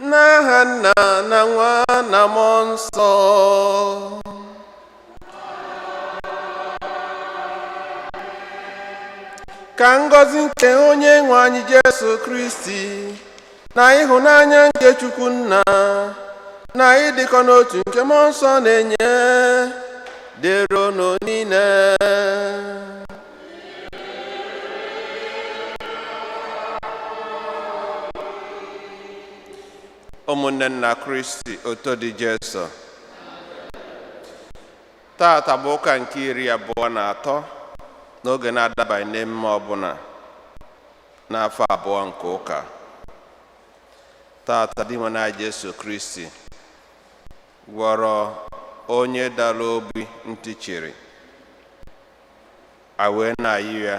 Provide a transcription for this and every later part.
N'aha Nna na Nwa na Mmụọ Nsọ. Ka ngọzi nke onye nwe anyị Jesu Kristi na ịhụnanya nke Chukwu Nna na ịdịkọ n'otu nke Mmụọ Nsọ na-enye dịrị unu niile. Ụmụnne nna Kristi, oto dị Jesu. Tata bụ ụka nke 23 n'oge na-adabaghị n'emume ọbụla n'afọ abụọ nke ụka. Tata Dinwenụ anyị Jesu Kristi gwọrọ onye dara ogbi ntị chiri, a wee na-ayọ ya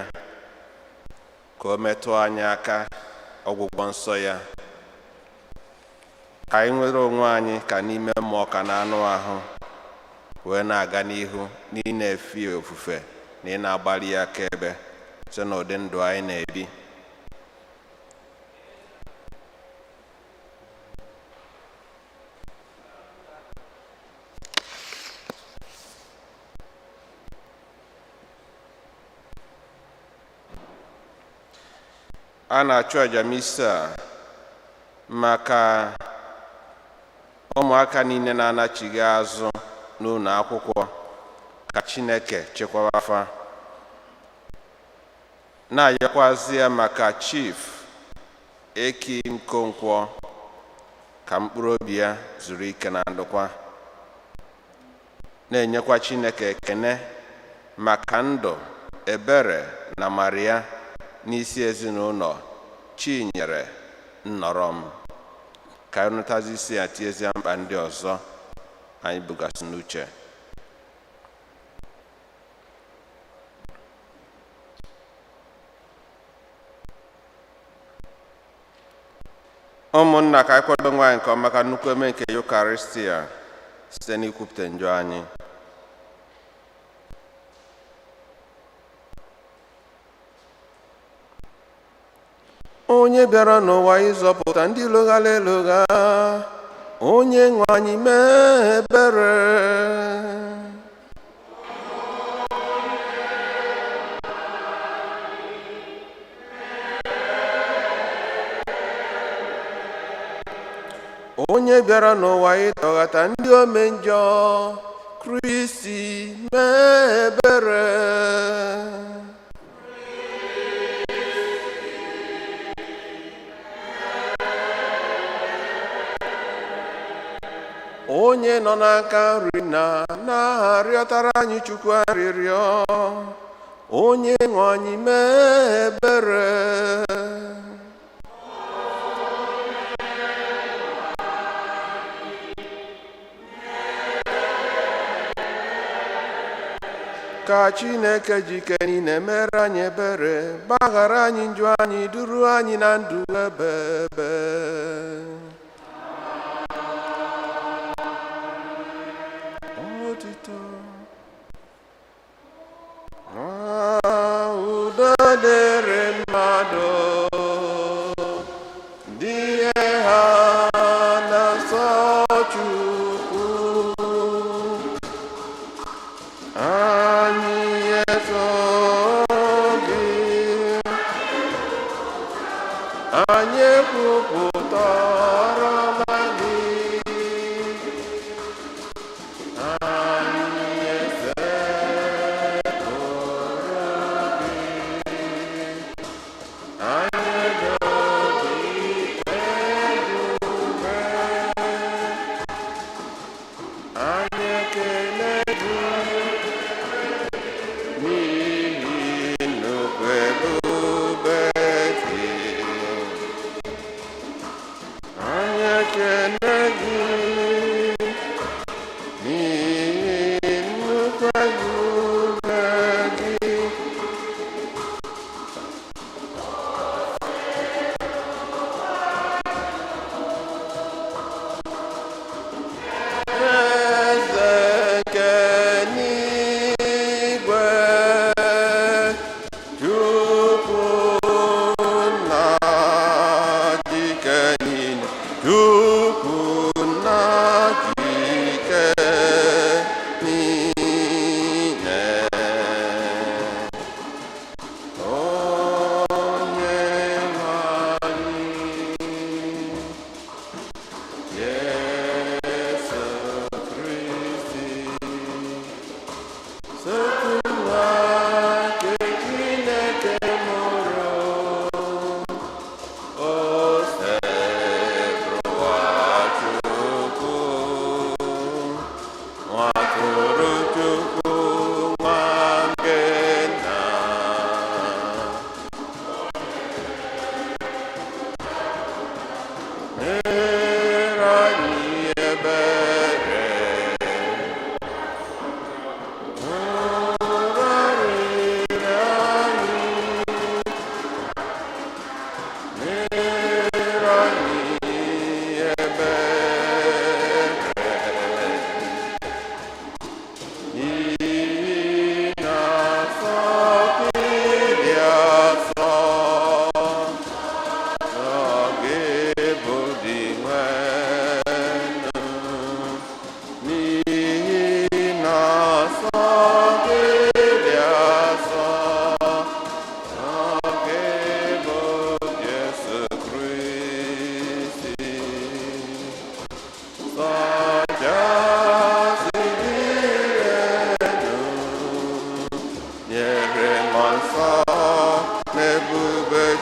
ka o metụ anyị aka ọgwụgwọ nsọ ya, ka anyị nwere onwe anyị ka n'ime mmụọ ka na anụ ahụ wee na-aga n'ihu n'ị na-efe ya ofufe na ị na-agbalị ya akaebe site n'ụdị ndụ anyị na-ebi. A na-achụ àjà misa a maka ụmụaka niile na-anachighị azụ n'ụlọ akwụkwọ, ka Chineke chekwaba fa. Na-ayọkwazi ya maka Chief Eki Nkonkwo, ka mkpụrụ obi ya zuru ike na ndokwa. Na-enyekwa Chineke ekene maka ndụ, ebere na Maria n'isi ezinụlọ Chinyere Nnọrọm. Ka anyị nụtazi isi ya, tiezie mkpa ndị ọzọ anyị bugasị n'uche. Ụmụnna, ka anyị kwado onwe anyị nke ọma maka nnukwu eme nke Yukaristia site n'ikwupụta njọ anyị. Onye bịara n'ụwa ịzọpụta ndị loghara elogha, onye nwe anyị mee ebere. Onye bịara n'ụwa ịtọghata ndị ome njọ, Kristi mee ebere. Onye nọ n'aka nri na na-arịọtara anyị Chukwu arịrịọ, onye nwe anyị mee ebere. Ka Chineke jike niile mere anyị ebere, gbaghara anyị njọ anyị, duru anyị na ndụ ebebe. Otito. Udo dịrị mmadụ ndị ihe ha na-asọ Chukwu. Anyị eto gị, anyị ekwupụtara gị, anyị esekpụrụ gị, anyị edobe ebube, anyị ekele gị n'ihi nnukwu ebube gị. Anyị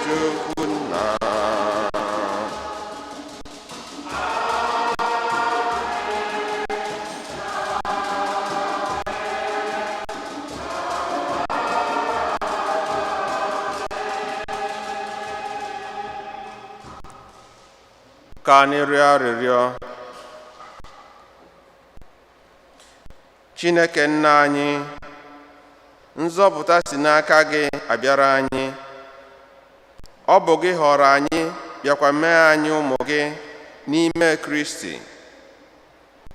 Chukwu Nna. Ka anyị rịọ arịrịọ. Chineke Nna anyị, nzọpụta si n'aka gị abịara anyị. Ọ bụ gị họrọ anyị, bịakwa mee anyị ụmụ gị n'ime Kristi.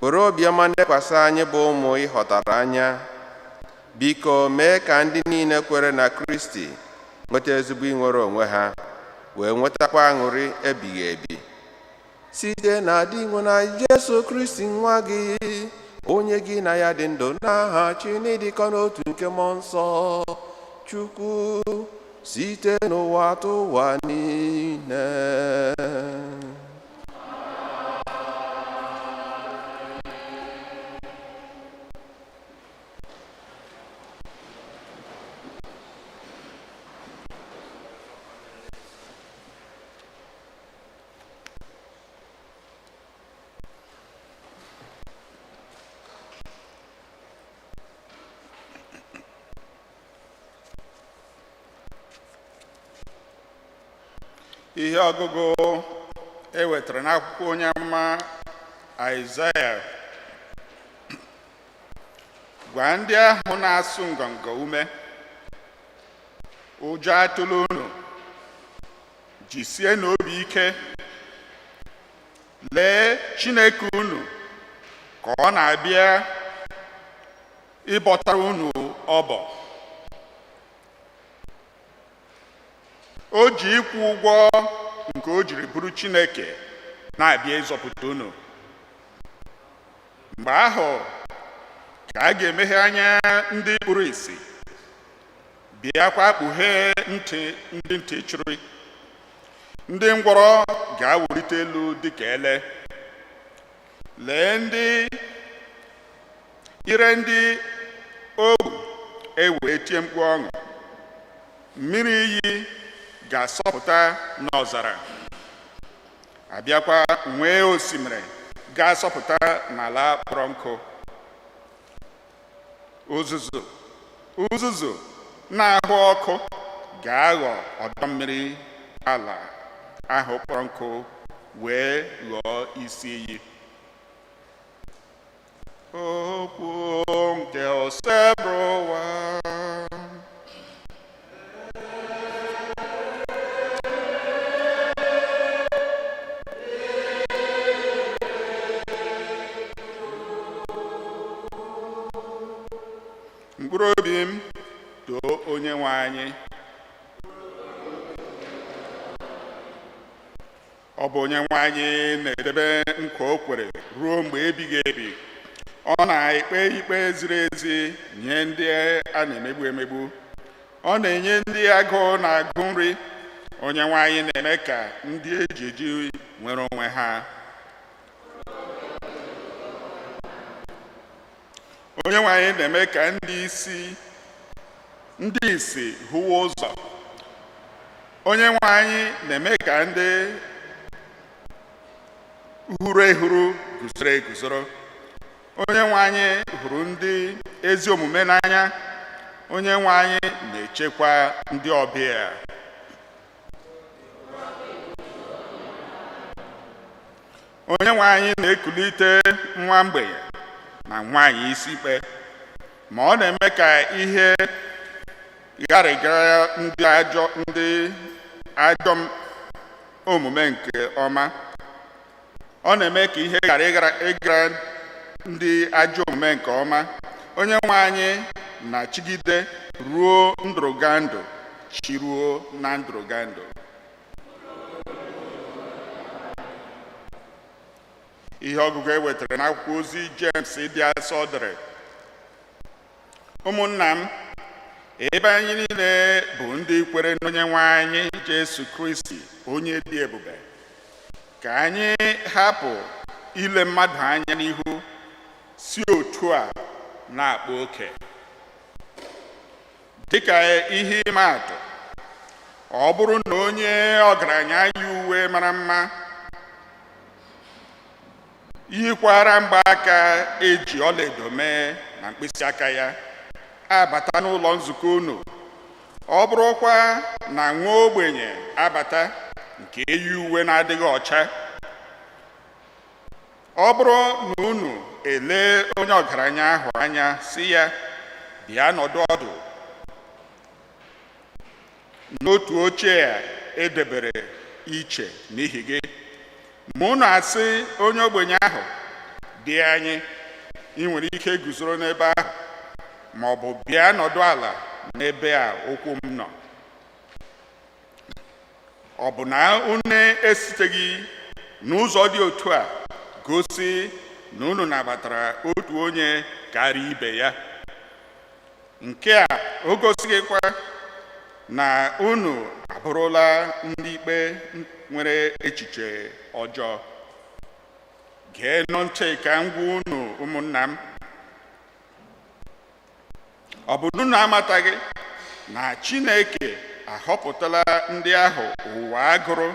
Were obiọma lekwasị anyị bụ ụmụ ị họtara anya. Biko mee ka ndị niile kwere na Kristi nweta ezigbo inwere onwe ha, wee nwetakwa aṅụrị ebighị ebi, site na Dinwenụ anyị Jesu Kristi, nwa gị, onye gị na ya dị ndụ n'aha chi n'ịdịkọ n'otu nke Mmụọ Nsọ Chukwu, site n'ụwa tụ ụwa niile. Ihe ọgụgụ e wetara n'akwụkwọ onye amụma Aịzaya. Gwa ndị ahụ na-asụ ngọngọ ume, ụjọ atụla unu, jisie n'obi ike. Lee Chineke unu ka ọ na-abịa ịbọtara unu ọbọ. O ji ịkwụ ụgwọ nke o jiri bụrụ Chineke na-abịa ịzọpụta unu. Mgbe ahụ ka a ga-emeghe anya ndị kpuru ìsì, bịakwa kpughee ntị ndị ntị chiri. Ndị ngwọrọ ga-awụlite elu dịka ele. Lee ndị ire ndị ogbu ewee tie mkpu ọṅụ. Mmiri iyi ga-asọpụta n'ọzara, abịakwa nwee osimiri ga-asọpụta n'ala kpọrọ nkụ. Uzuzu uzuzu na-ahụ ọkụ ga-aghọ ọdọ mmiri, ala ahụ kpọrọ nkụ wee ghọọ isi iyi. Okwu nke Osebụrụwa. Mkpụrụ obi m, too Onye nwe anyị. Ọ bụ Onye nwe anyị na-edebe nkwa o kwere ruo mgbe ebighị ebi. Ọ na-ekpe ikpe ziri ezi nye ndị a na-emegbu emegbu. Ọ na-enye ndị agụụ na-agụ nri. Onye nwe anyị na-eme ka ndị eji eji nwere onwe ha. Onye nwe anyị na-eme ka ndị isi hụwa ụzọ. Onye nwe anyị na-eme ka ndị huru ehuru guzoro eguzoro. Onye nwe anyị hụrụ ndị ezi omume n'anya. Onye nwe anyị na-echekwa ndị ọbịa. Onye nwe anyị na-ekulite nwa mgbei na nwaanyị isi mkpe, ma ọ na-eme ka ihe gharịgara ndị ajọ omume nke ọma. Ọ na-eme ka ihe ghara ịgara ndị ajọ omume nke ọma. Onye nwe anyị na-achịgide ruo ndụrụgandụ, chiruo na ndụrụgandụ. Ihe ọgụgụ e wetara n'akwụkwọ ozi James dị asọ dere. Ụmụnna m, ebe anyị niile bụ ndị kwere n'Onye nwe anyị Jesu Kristi, onye dị ebube, ka anyị hapụ ile mmadụ anya n'ihu, si otu a na-akpa oke. Dịka ihe ịma atụ, Ọ bụrụ na onye ọgaranya yi uwe mara mma, yikwara mgbaaka eji ọlaedo mee na mkpịsị aka ya, abata n'ụlọ nzukọ unu, ọ bụrụkwa na nwa ogbenye abata nke yi uwe na-adịghị ọcha, ọ bụrụ na unu elee onye ọgaranya ahụ anya sị ya, "Bịa nọdụ ọdụ n'otu oche a edebere iche n'ihi gị," ma unu asị onye ogbenye ahụ, "Dị anyị, ị nwere ike guzoro n'ebe ahụ," ma ọ bụ, "Bịa nọdụ ala n'ebe a ụkwụ m nọ," ọ bụ na unu esiteghị n'ụzọ dị otu a gosi na unu nabatara otu onye karịa ibe ya? Nke a o gosighịkwa na unu abụrụla ndị ikpe nwere echiche ọjọọ? Geenụ ntị ka m gwa unu, ụmụnna m. Ọ bụ na unu amataghị na Chineke ahọpụtala ndị ahụ ụwa agụrụ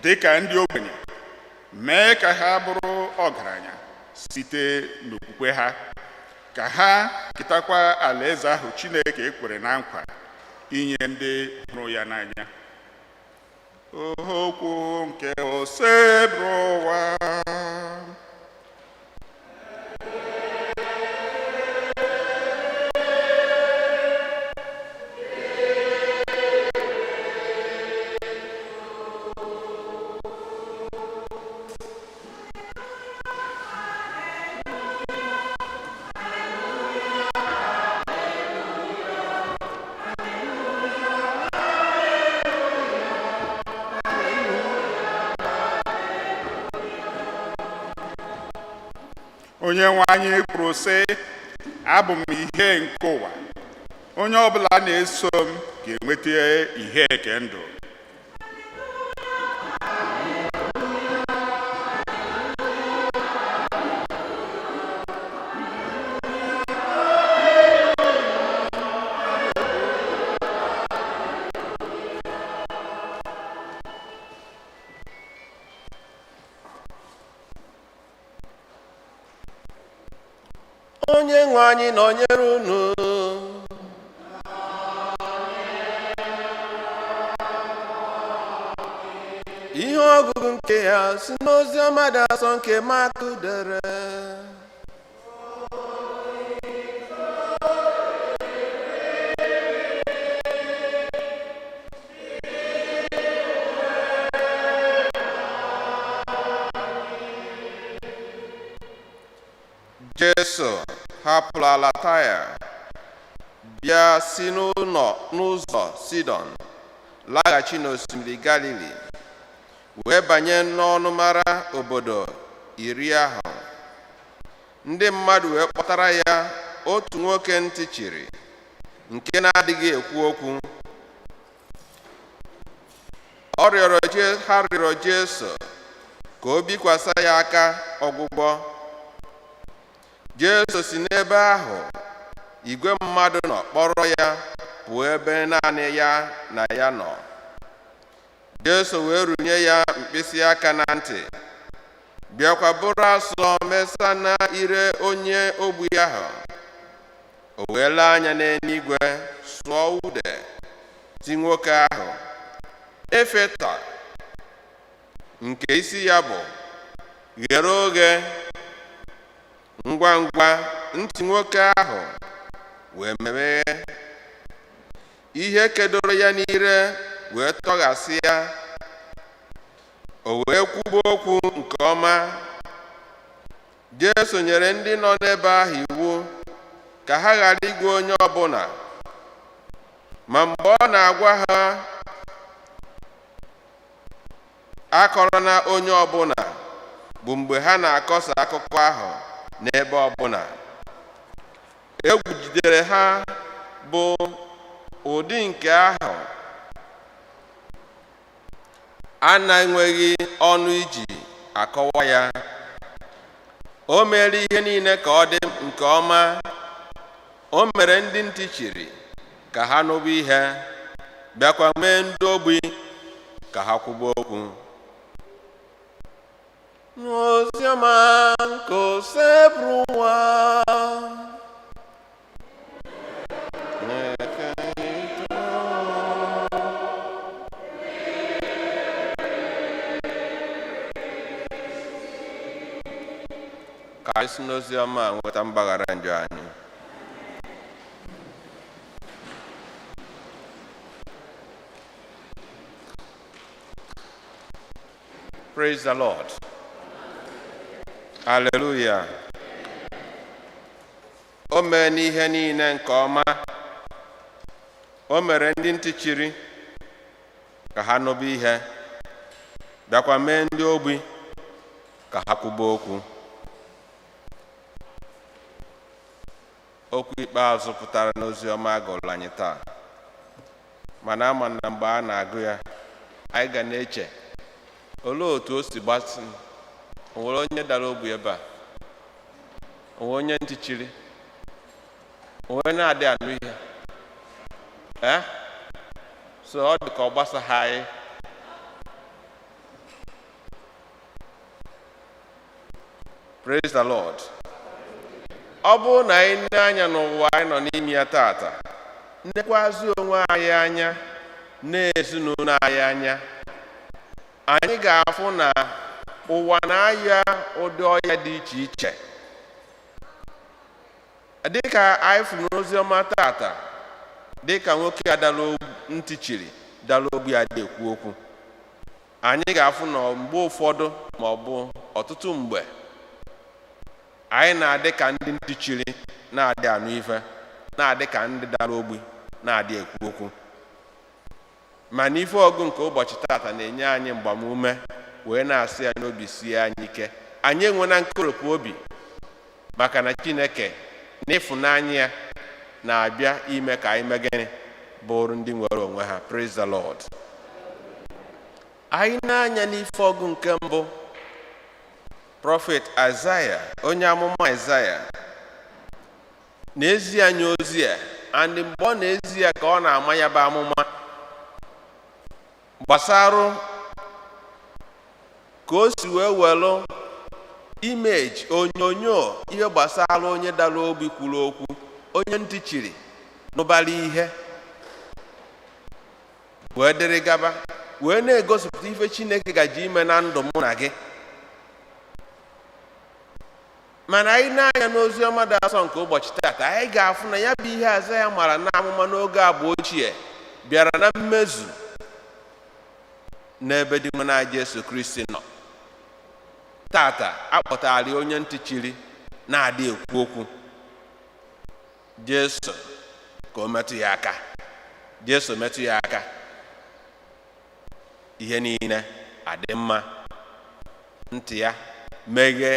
dị ka ndị ogbenye, mee ka ha bụrụ ọgaranya site n'okwukwe ha, ka ha ketakwa alaeze ahụ Chineke kwere na nkwa inye ndị hụrụ ya n'anya? Okwu nke Osebụrụwa. Onye nwe anyị kwuru sị, "Abụ m ihe nke ụwa. Onye ọbụla na-eso m ga-enweta ihe nke ndụ." Onye nwe anyị nọnyere unu. Ihe ọgụgụ nke ya si n'ozi ọma dị asọ nke Mak dere. Jesu hapụrụ ala Taịa bịa si n'ụlọ n'ụzọ Sidọn laghachi n'osimiri Galili, wee banye n'ọnụmara obodo iri ahụ. Ndị mmadụ wee kpọtara ya otu nwoke ntị chiri nke na-adịghị ekwu okwu. Ọ rịọrọ ha rịọrọ Jesu ka o bikwasị ya aka ọgwụgwọ. Jesu si n'ebe ahụ igwe mmadụ nọ kpọrọ ya pụọ ebe naanị ya na ya nọ. Jesu wee runye ya mkpịsị aka na ntị, bịakwa bụrụ asọ mesa na ire onye ogbi ahụ. O wee lee anya n'eluigwe, sụọ ude, ti nwoke ahụ, "Efeta," nke isi ya bụ, "Ghere oghe." Ngwa ngwa, ntị nwoke ahụ wee meghee, ihe kedoro ya n'ire wee tọghasị ya, o wee kwuba okwu nke ọma. Jesu nyere ndị nọ n'ebe ahụ iwu ka ha ghara ịgwa onye ọbụla, ma mgbe ọ na-agwa ha akọrọ na onye ọbụla bụ mgbe ha na-akọsa akụkọ ahụ n'ebe ọbụla. Egwu jidere ha bụ ụdị nke ahụ a na-enweghị ọnụ iji akọwa ya. O mere ihe niile ka ọ dị nke ọma. O mere ndị ntị chiri ka ha nụba ihe, Bịakwa mee ndị ogbi ka ha kwuba okwu. N'oziọma nke Osebụrụwa. Ka anyị si n'oziọma a nweta mgbaghara njọ anyị. Praise the Lord. Hallelujah. O mee n'ihe niile nke ọma. O mere ndị ntị chiri ka ha nụba ihe, bịakwa mee ndị ogbi ka ha kwuba okwu. Okwu ikpeazụ pụtara n'ozi ọma a gụrụ anyị taa, mana ama na mgbe a na-agụ ya, anyị ga na-eche olee otu o si gbasi. O nwere onye dara ogbi ebe a? O nwere onye ntị chiri? O nwere na-adị anụ ihe? Ee, so ọ dị ka ọ gbasaghị anyị. Praise the Lord. Ọ bụrụ na anyị nee anya n'ụwa anyị nọ n'ime ya tata, nekwazi onwe anyị anya na ezinụlọ anyị anya, anyị ga-afụ na ụwa na-aya ụdị ọya dị iche iche. Dịka anyị fụrụ n'ozi ọma tata, dịka nwoke a dara ntị chiri, dara ogbi, adị ekwu okwu, anyị ga-afụ na mgbe ụfọdụ, ma ọ bụ ọtụtụ mgbe, anyị na-adị ka ndị ntị chiri na-adị anụ ife, na-adị ka ndị dara ogbi na-adị ekwu okwu. Mana ife ọgụ nke ụbọchị tata na-enye anyị mgbamume wee na-asị anyị obi sie anyị ike, anyị enwena nkoropụ obi, maka na Chineke n'ịfụnanya ya na-abịa ime ka anyị mee gịnị? Bụrụ ndị nwere onwe ha. Praise the Lord. Anyị na-anya n'ife ọgụ nke mbụ, Prophet Isaiah, onye amụma Isaiah, na-ezi anyị ozi a, and mgbe ọ na-ezi ya ka ọ na-ama ya bụ amụma gbasara ka o si wee welụ image, onyonyo, ihe gbasara onye dara ogbi kwuru okwu, onye ntị chiri nụbara ihe, wee dịrị gaba, wee na-egosipụta ife Chineke gaji ime na ndụ mụ na gị. Mana anyị na-anya n'ozi ọma dị asọ nke ụbọchị taata, anyị ga-afụ na ya bụ ihe Aịzaya mara na amụma n'oge agba ochie bịara na mmezu n'ebe dị nwe Jesu Kristi nọ. Tata akpọtara onye ntị chiri na-adị ekwu okwu Jesu ka o metụ ya aka. Jesu metụ ya aka, ihe niile adị mma, ntị ya meghee,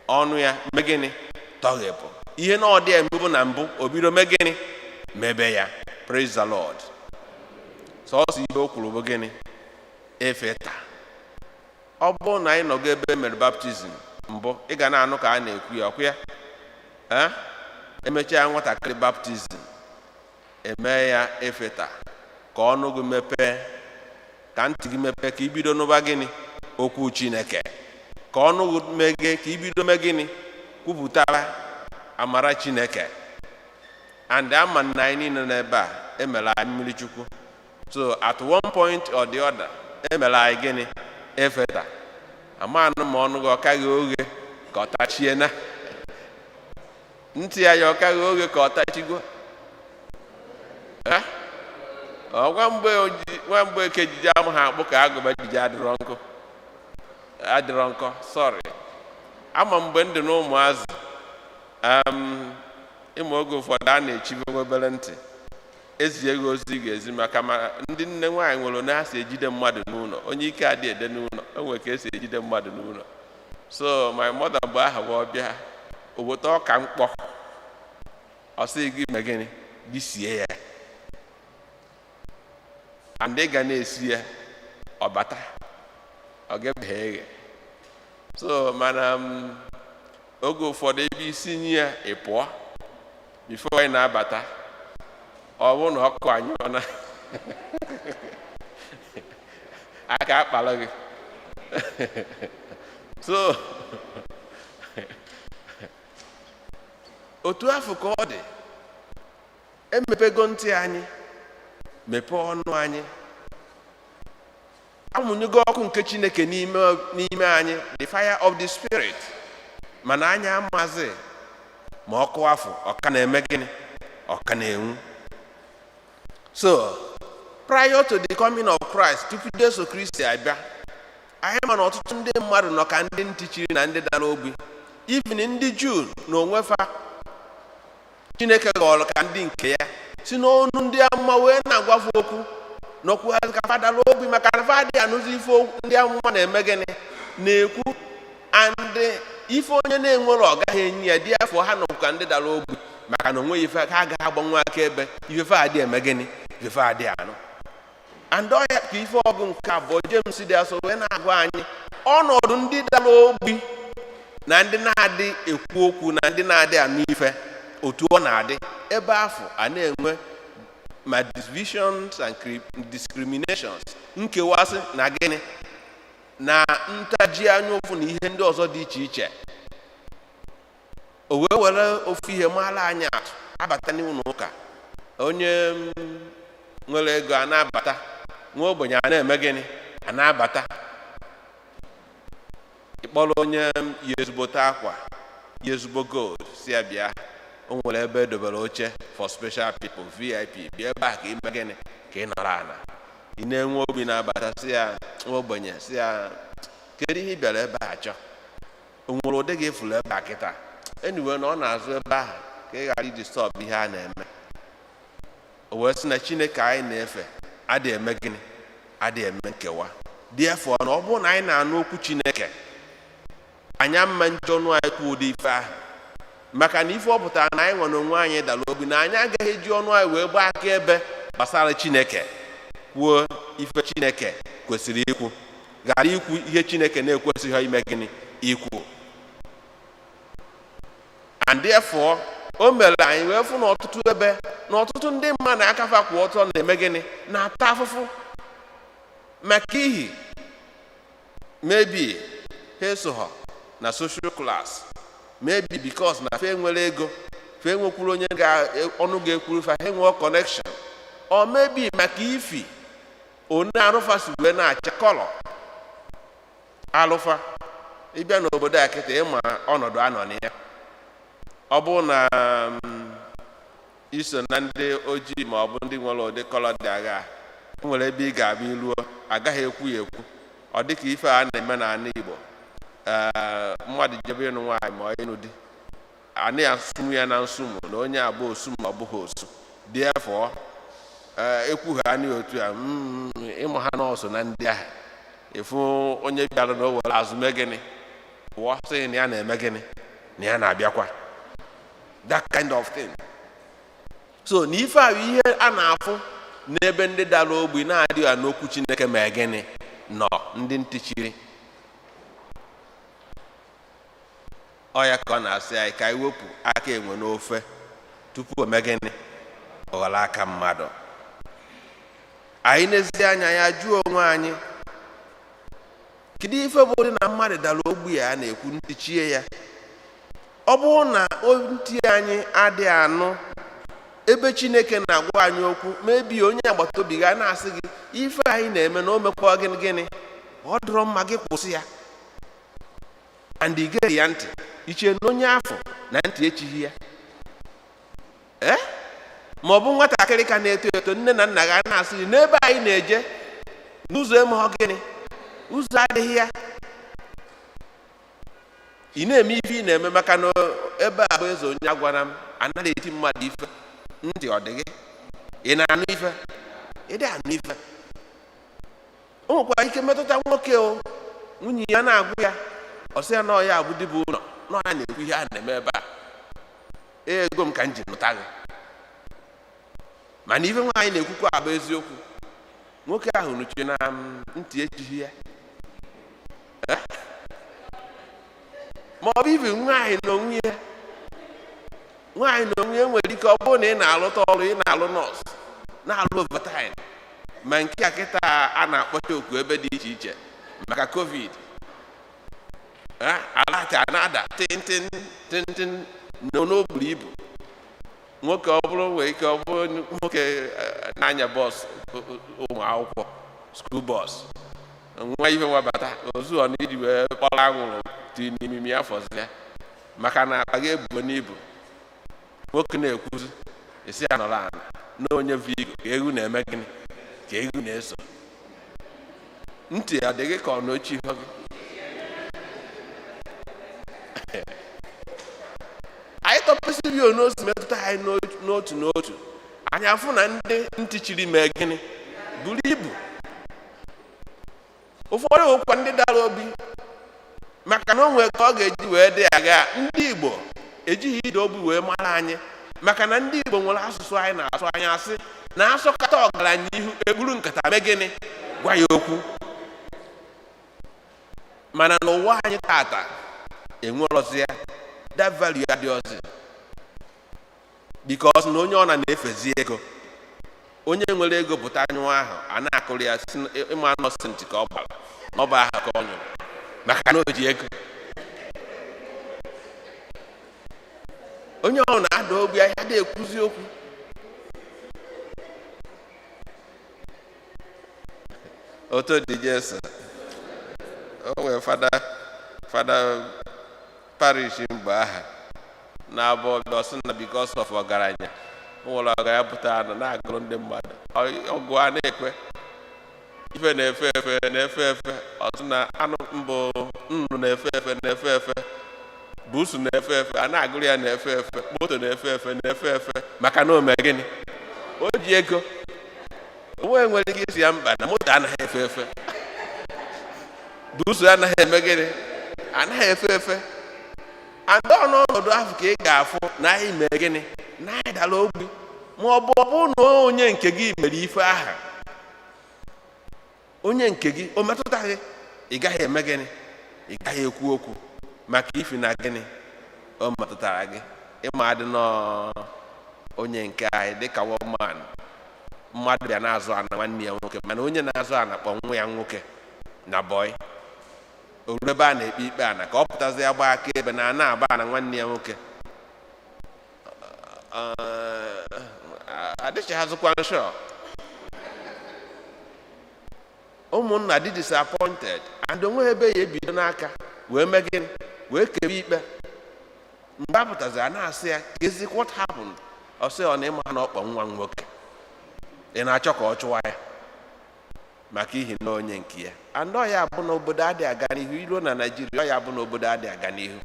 ọnụ ya mee gịnị? Tọghepụ. Ihe na ọ dị emebu na mbụ, o bido mee gịnị? Mebe ya. Praise the Lord. Sọọsọ ihe o kwuru bụ gịnị? Efe taa. Ọ bụrụ na anyị nọgo ebe e mere baptism mbụ, ị ga na-anụ ka a na-ekwu ya, ọkụ ya. Ee, emechaa nwatakịrị baptism, eme ya efeta, ka ọnụ gị mepee, ka ntị gị mepee, ka ibido nụba gịnị? Okwu Chineke. Ka ọnụ gị meghee, ka ibido mee gịnị? Kwupụtara amara Chineke. And ama na anyị niile n'ebe a emere anyị mmiri Chukwu, so at one point or the other, emere anyị gịnị? Efeta. Amanụ ma ọnụ gị ọ kaghị oghe ka ọ tachie, na ntị ya ya ọ kaghị oghe ka ọ tachigo. Eh? Ọ nwa mgbe eke ejije amụ ha akpụ ka agụba ejije adịrọ nkụ, adịrọ nkọ. Sorry. Ama mgbe ndị na ụmụazị, ịma oge ụfọdụ a na-echibe nwa obere ntị ezi ego ozi ị ga-ezi, maka ma ndị nne nwaanyị nwere one ha si ejide mmadụ n'ụlọ, onye ike adị ede n'ụlọ, o nwere ka esi ejide mmadụ n'ụlọ. So my mother, mgbe ahụ bụ ọbịa obodo ọka mkpọ, ọ sị gị mee gịnị? Gị sie ya, and ị ga na-esi ya, ọ bata, ọ ga-ebeghe eghe. So mana oge ụfọdụ ebe isi nye ya, ị pụọ before ị na-abata, ọ bụrụ na ọkụ anyụọ na Aka akpala gị. So otu afọ ka ọ dị, emepego ntị anyị, mepee ọnụ anyị, amụnyego ọkụ nke Chineke n'ime anyị, the fire of the Spirit, mana anyị amazi ma ọkụ afọ ọ ka na-eme gịnị, ọ ka na-enwu. So prior to the coming of Christ, tupu Jesu Kristi abịa, anyị ma na ọtụtụ ndị mmadụ nọ ka ndị ntị chiri na ndị dara ogbi. Even ndị Juu na onwe fa, Chineke ghọrọ ka ndị nke ya si n'ọnụ ndị amụma wee na-agwafe okwu n'okwu ha, ka fa dara ogbi maka na fa adịghị anụzi ife ndị amụma na-eme gịnị, na-ekwu. And ife onye na-enwere, ọ gaghị enye ya dị afọ. Ha nọ ka ndị dara ogbi maka na onweghị ife ha agaghị agbanwe aka ebe ife fa adị eme gịnị, ife fa adị anụ. And ọ ya ka ife ọgụ nke abụọ James dị asọ wee na-agwa anyị ọnọdụ ndị dara ogbi na ndị na-adị ekwu okwu na ndị na-adị anụ ife, otu ọ na-adị ebe afọ a na-enwe ma divisions and discriminations, nkewasị na gịnị, na ntaji anya ụfụ na ihe ndị ọzọ dị iche iche. O wee were ofu ihe maara anyị atụ: abata n'ụlọ ụka, onye nwere ego a na-abata, nwa ogbenye a na-eme gịnị, a na-abata. Ịkpọrọ onye yi ezigbote akwa, yi ezigbo gold, si ya bịa, o nwere ebe edobere oche for special people, VIP, bịa ebe a ka ime gịnị, ka ị nọrọ ala. Ị na-enwe obi na-abata, si ya, nwa ogbenye, si ya, "Kedu ihe ị bịara ebe a chọọ? O nwere ụdị gị fụrụ ebe a kịta?" Anyway, na ọ na-azụ ebe ahụ ka ị ghara iji stop ihe a na-eme. O wee sị na Chineke anyị na-efe adịghị eme gịnị, adịghị eme nkewa. Therefore, na ọ bụrụ na anyị na-anụ okwu Chineke, anyị ama njọ ọnụ anyị kwuo ụdị ife ahụ, maka na ife ọ pụtara na anyị nwere onwe anyị dara obi, na anyị agaghị eji ọnụ anyị wee gbaa akaebe gbasara Chineke, kwuo ife Chineke kwesịrị ikwu, ghara ikwu ihe Chineke na-ekwesịghị ime gịnị, ikwu. And therefore, o mere anyị wee fụ n'ọtụtụ ebe na ọtụtụ ndị mmadụ akafa kwụ ọtọ na-eme gịnị, na-ata afụfụ maka ihi maybe ha esoghọ na social class, maybe because na fe nwere ego, fe nwekwuru onye ga ọnụ ga-ekwuru fa, ha enwee connection, or maybe maka ifi one arụfa si wee na-acha, colour alụfa. Ịbịa n'obodo a kịta, ịma ọnọdụ anọ na ya, ọ bụrụ na iso na ndị ojii ma ọ bụ ndị nwere ụdị colour dị agha, o nwere ebe ị ga-abịa iruo, agaghị ekwu ya ekwu. Ọ dịka ife a na-eme n'ala Igbo, ee, mmadụ jebe ịnụ nwaanyị ma ọ ịnụ di, a na-asụmụ ya na nsụmụ na onye abụ osu ma ọ bụghị osu. Therefore, ee, ekwu ha anya otu a, ịmụ ha nọọsụ na ndị ahụ ịfụ onye bịara na o were azụ mee gịnị, pụọ, sị na ya na-eme gịnị, na ya na-abịakwa, that kind of thing. So na ife a bụ ihe a na-afụ n'ebe ndị dara ogbi na-adịghị n'okwu Chineke mee gịnị, nọ ndị ntị chiri. Ọ ya ka ọ na-asị anyị ka anyị wepụ aka enwe n'ofe tupu o mee gịnị, ọ ghọrọ aka mmadụ. Anyị n'ezi anya ya jụọ onwe anyị, kedu ife bụ dị na mmadụ dara ogbi a na-ekwu ntị chie ya? Ọ bụrụ na ntị anyị adịghị anụ ebe Chineke na-agwa anyị okwu, mebi onye agbata obi ga na-asị gị ife anyị na-eme na o mekwa gịnị gịnị, ọ dụrọ mma, gị kwụsị ya, and ị geghị ya ntị, iche na onye afọ na ntị echighị ya. Ee, ma ọ bụ nwatakịrị ka na-eto eto, nne na nna ga na-asị gị n'ebe anyị na-eje n'ụzọ emeghọ gịnị, ụzọ adịghị ya, ị na-eme ife ị na-eme, maka na ebe a bụ eze onye agwara m anaghị eti mmadụ ife. Ntị ọ dị gị? Ị na-anụ ife? Ị dị anụ ife? O nwekwara ike metụta nwoke o nwunye ya na-agwụ ya, ọ sị ya na ọ ya abụ dibụ ụlọ, na ọ ya na-ekwu ihe a na-eme ebe a, ego m ka m ji nụta gị. Mana ife nwaanyị na-ekwukwa abụ eziokwu, nwoke ahụ nụchie na ntị echighị ya. Eh? Ma ọ bụ ibi nwaanyị na onwe ya, nwaanyị na onwe ya nwere ike ọ bụrụ na ị na-alụta ọrụ, ị na-alụ nọọsụ, na-alụ overtime. Ma nke a kịta a na-akpọcha oku ebe dị iche iche maka COVID, alert a na-ada tintin tintin n'oburu ibu. Nwoke, ọ bụrụ nwere ike ọ bụrụ nwoke na-anya bus ụmụ akwụkwọ, school bus, nwa ife nwabata ozu ọ na iji wee kpọrọ anwụrụ dị n'imimi ya fọzi ya, maka na akpa ga-ebuo n'ibu. Nwoke na-ekwuzi, esi ya nọrọ ala na onye vigo ka egwu na-eme gịnị, ka egwu na-eso ntị adịghị ka ọ na ochie ihe gị. Anyị tọpesịrị ya n'otu metụta anyị n'otu n'otu. Anyị afụ na ndị ntị chiri mee gịnị, buru ibu. Ụfọdụ ụkwa ndị dara obi, maka na o nwere ka ọ ga-eji wee dị aga. Ndị Igbo ejighị ide obi wee mara anyị, maka na ndị Igbo nwere asụsụ anyị na-asụ. Anyị asị na asụkata ọgaranya ihu ekpuru nkata mee gịnị, gwa ya okwu. Mana n'ụwa anyị tata, enwerọzi ya, that value adịghịzi, because na onye ọ na na-efezi ego. Onye nwere ego pụta anyụ ahụ a na-akụrụ ya si ịma nọsịntị ka ọ gbara n'ọba ahụ ka ọ nyụrụ, maka na o ji ego. Onye ọ na-ada ogbi ahịa dị ekwuzi okwu. Otu dị Jesu, o nwere fada parish mgbe aha na-abụ ọbịa, ọsị na because of ọgaranya o nwere, ọgaranya pụtara na na-agụrụ ndị mmadụ ọgụ a na-ekwe ife na-efe efe na-efe efe. Ọsị na anụ mbụ, nnụnụ na-efe efe na-efe efe, buusu na-efe efe, a na-agụrụ ya na-efe efe, moto na-efe efe na-efe efe, maka na o mee gịnị, o ji ego. Onwe nwere ike isi ya mkpa na moto anaghị efe efe, buusu anaghị eme gịnị, anaghị efe efe. And ọnọdụ ahụ ka ị ga-afụ na anyị mee gịnị, na anyị dara ogbi, ma ọ bụ na onye nke gị mere ife aha, onye nke gị o metụtaghị, ị gaghị eme gịnị, ị gaghị ekwu okwu, maka ifi na gịnị, o metụtara gị. Ịma adị nọọ onye nke anyị dịka woman mmadụ bịa na-azụ ana nwanne ya nwoke, mana onye na-azụ ana kpọ nwa ya nwoke na boy o ruo ebe a na-ekpe ikpe ana ka ọ pụtazi ya gbaa aka ebe na ana aba ana nwanne ya nwoke. Adịchaghazikwa nshọ ụmụnna dị disappointed, and onweghị ebe ya ebido n'aka wee mee gịnị, wee kebe ikpe. Mgbe a pụtazi, a na-asị ya, "Kezi what happened?" Ọ sị, ọ na ịma na ọkpọ nwa m nwoke, ị na-achọ ka ọ chụwa ya maka ihi na onye nke ya. And ọ ya bụ na obodo adịghị aga n'ihu. Iruo na Naijiria, ọ ya bụ na obodo adịghị aga n'ihu.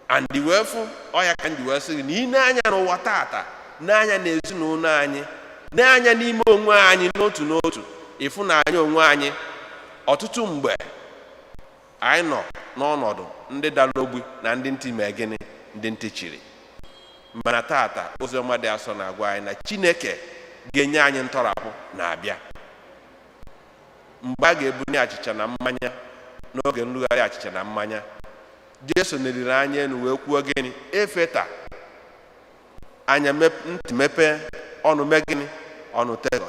And wee fụ ọ ya ka m ji wee sị gị na ị na-anya n'ụwa tata, n'anya na ezinụlọ anyị, n'anya n'ime onwe anyị n'otu n'otu, ịfụ na anyị onwe anyị ọtụtụ mgbe anyị nọ n'ọnọdụ ndị dara ogbi na ndị ntị mee gịnị, ndị ntị chiri. Mana tata, oziọma dị asọ na-agwa anyị na Chineke ga-enye anyị ntọrapụ na-abịa mgbe a ga-ebunye achịcha na mmanya. N'oge nrugharị achịcha na mmanya, Jesu neriri anya elu wee kwuo gịnị? Efeta anya, ntị mepee, ọnụ mee gịnị, ọnụ tegọ.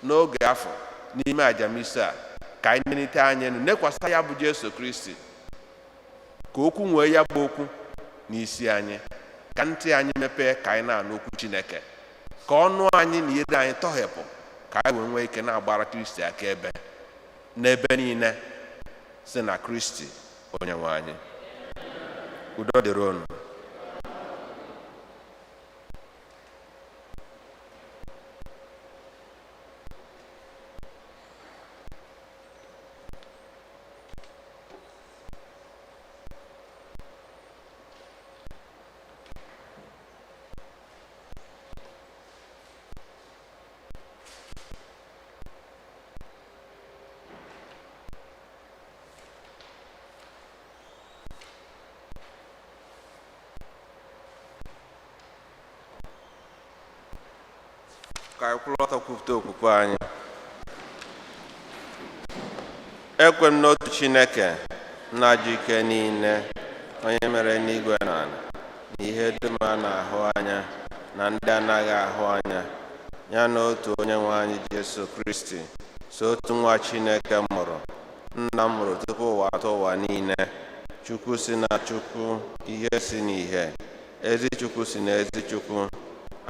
N'oge afọ n'ime ajamisa a, ka anyị melite anya elu nekwasị ya bụ Jesu Kristi, ka okwu nwee ya bụ okwu n'isi anyị, ka ntị anyị mepee ka anyị na-anụ okwu Chineke, ka ọnụ anyị na ire anyị tọghepụ, ka anyị wee nwee ike na-agbara Kristi akaebe n'ebe niile, si na Kristi onye nwe anyị. Udo dịrị unu. Ka anyị kwụrụ ọtọ kwupụta okwukwe anyị. Ekwe m n'otu Chineke, nna ji ike niile, onye mere n'igwe na ala na ihe dum a na-ahụ anya na ndị anaghị ahụ anya. Ya na otu onye nwe anyị Jesu Kristi, so otu nwa Chineke mụrụ, nna mụrụ tupu ụwa atọ ụwa niile, Chukwu si na Chukwu, ihe si n'ihe, ezi Chukwu si na ezi Chukwu,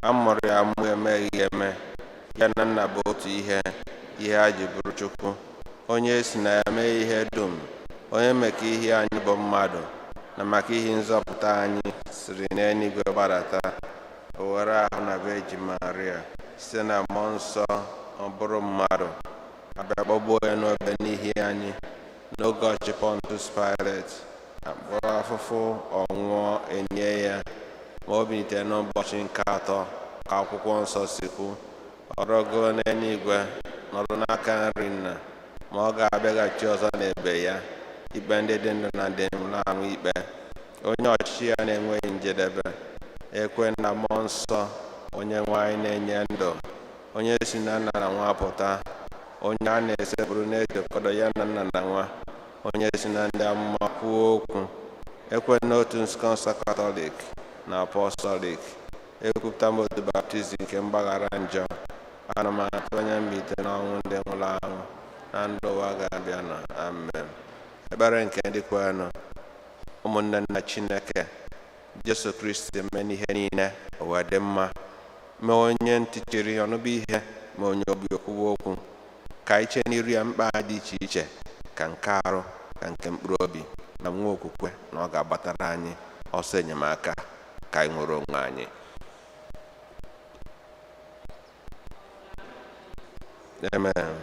a mụrụ ya amụ emeghị eme, ya na nna bụ otu ihe, ihe a ji bụrụ Chukwu, onye si na ya mee ihe dum, onye maka ihe anyị bụ mmadụ, na maka ihe nzọpụta anyị siri n'eluigwe gbadata, o were ahụ na Virgin Maria, site na mmụọ nsọ ọ bụrụ mmadụ, abịa kpọgbuo ya n'obe n'ihi anyị, n'oge ọchị Pontius Pilate, akpọrọ afụfụ ọnwụọ enye ya, ma o bilitere n'ụbọchị nke atọ ka akwụkwọ nsọ si kwu, ọ rọgoo n'eluigwe, nọrọ n'aka nri nna, ma ọ ga-abịaghachi ọzọ n'ebe ya, ikpe ndị dị ndụ na ndị nwụrụ anwụ ikpe, onye ọchịchị ya na-enweghị njedebe. Ekwe na mmụọ nsọ, onye nwe anyị na-enye ndụ, onye si na nna na nwa pụta, onye a na-esekpụrụ na-etokọdo ya na nna na nwa, onye si na ndị amụma kwuo okwu. Ekwe n'otu nzukọ nsọ Katọlik na Apọstọlik, ekwupụta m otu baptizim nke mgbaghara njọ, ana m atụ anya mbilite n'ọnwụ ndị nwụrụ anwụ na ndụ ụwa ga-abịanụ. Amen. Ekpere nke ndị kwenụ. Ụmụnne nna Chineke, Jesu Kristi eme n'ihe niile o wee dị mma, mee onye ntị chiri ọnụbụ ihe, ma onye obi okwuwa okwu, ka anyị chee n'iru ya mkpa dị iche iche, ka nke arụ ka nke mkpụrụ obi, na nwa okwukwe na ọ ga-agbatara anyị ọsọ enyemaka ka anyị nwere onwe anyị. Amen.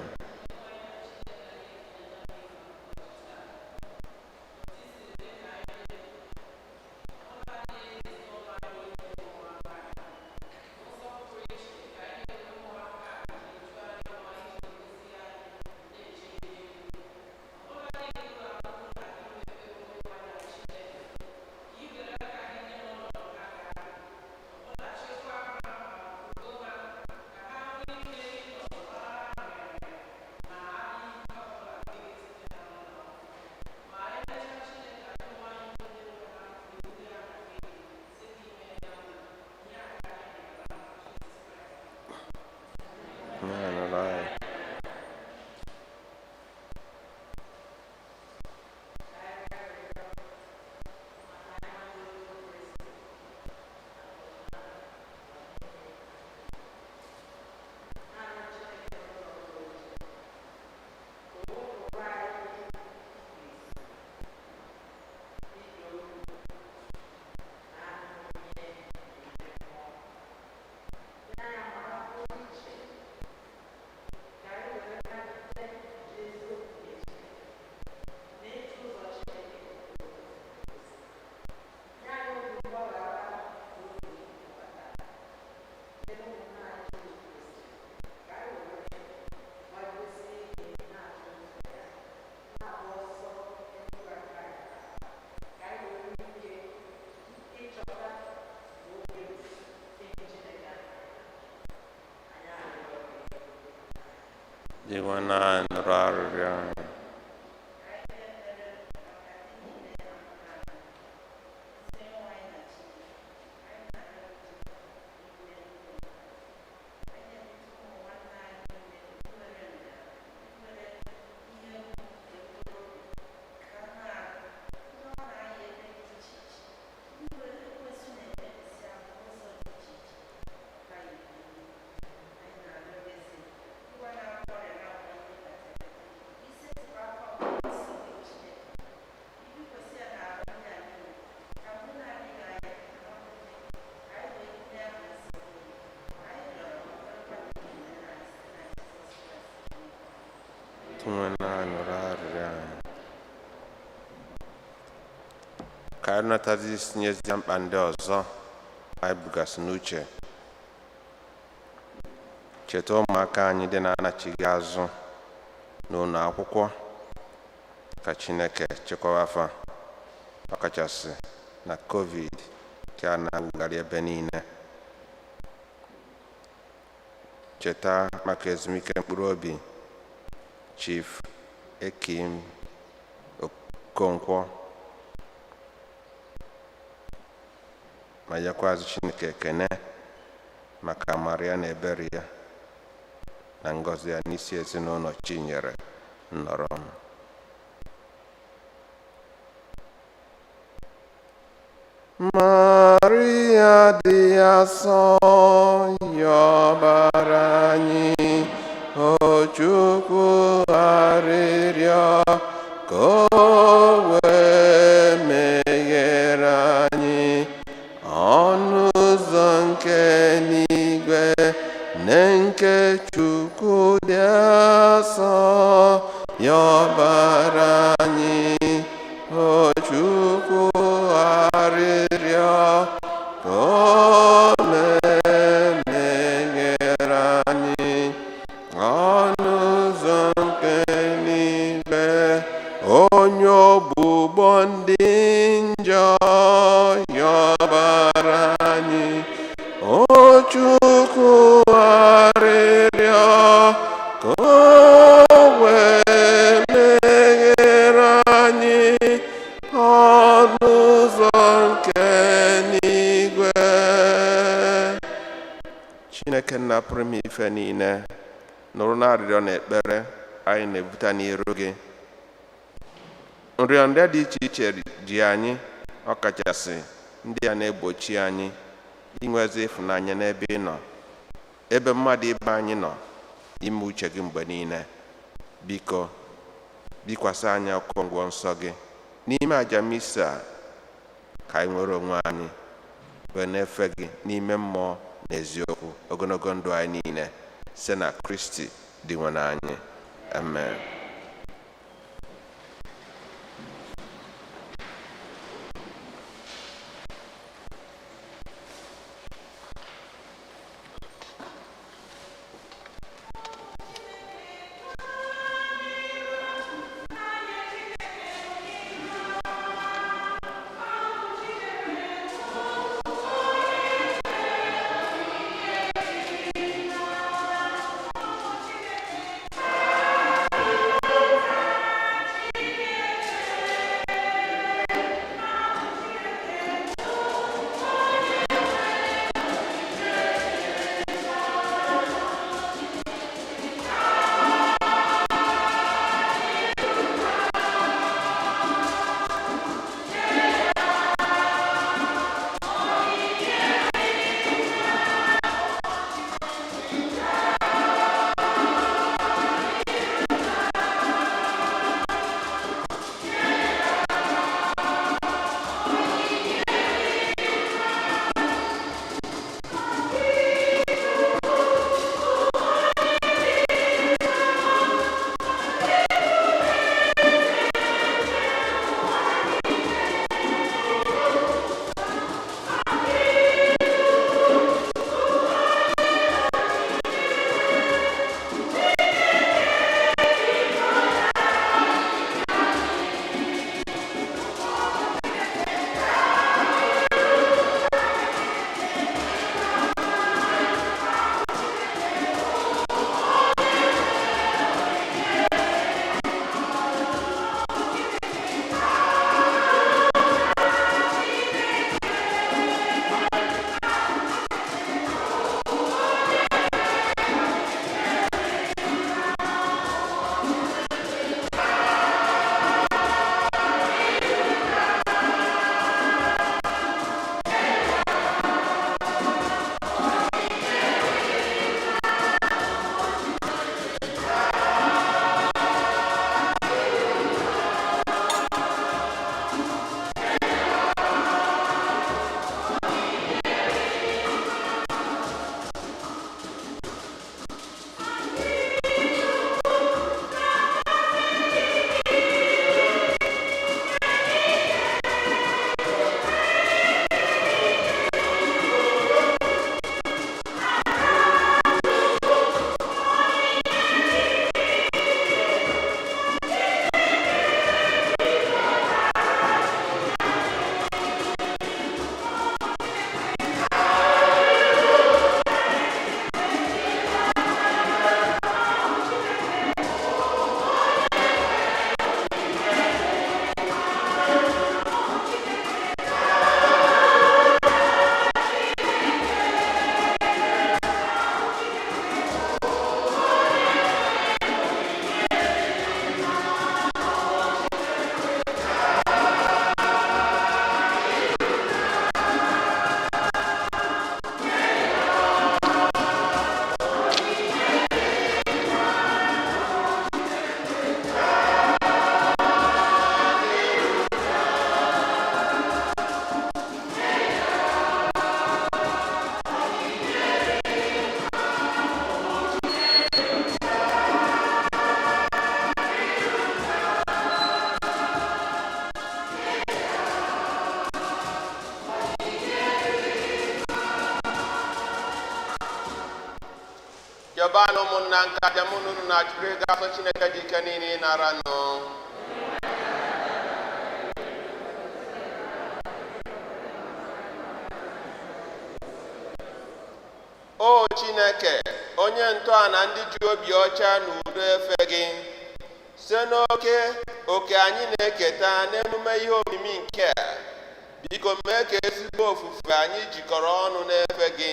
Dịkwa nụrụ arịrịọ anyị. Ka anyị natazi tinyezie mkpa ndị ọzọ anyị bugasị n'uche. Cheta ụmụaka anyị dị na-anachighị azụ n'ụlọ akwụkwọ, ka Chineke chekwaba afa, ọkachasị na COVID ka a na-awụgharị ebe niile. Cheta maka ezumike mkpụrụ obi Chief Ekim Okonkwo, ma nyekwazị Chineke ekene maka amara ya na ebere ya Na ngọzi ya n'isi ezinụlọ Chinyere Nnorom. Maria dị asọ, yọbara anyị, o Chukwu arịrịọ ka o wee meghere anyị ọnụ ụzọ nke n'igwe na nke Chukwu dị asọ, yọbara anyị, o Chukwu arịrịọ ka o meghere anyị ọnụ ụzọ nke n'igwe. Onye ogbugbo ndị njọ, yọbara anyị, o Chukwu arịrịọ ka o wee meghere anyị ọnụ ụzọ nke n'igwe. Chineke Nna pụrụ ime ife niile, nụrụ na arịrịọ na ekpere anyị na-ebute n'iru gị. Nrịanrịa dị iche iche ji anyị, ọkachasị ndị a na-egbochi anyị inwezi ịfụnanya n'ebe ị nọ, ebe mmadụ ibe anyị nọ, ime uche gị mgbe niile. Biko bikwasị anyị ọkụ ngwọ nsọ gị n'ime aja misa a, ka anyị nwere onwe anyị wee na-efe gị n'ime mmụọ na eziokwu ogologo ndụ anyị niile, site na Kristi dị nwe anyị. Amen. Rịọbanụ ụmụnna nke aja mụ na unu na-achụrụ ego afọ Chineke dị ike niile ịnara nụ. O Chineke, onye ntọala ndị ji obi ọcha na udo efe gị, site n'oke oke anyị na-eketa n'emume ihe omimi nke a, biko mee ka ezigbo ofufe anyị jikọrọ ọnụ na-efe gị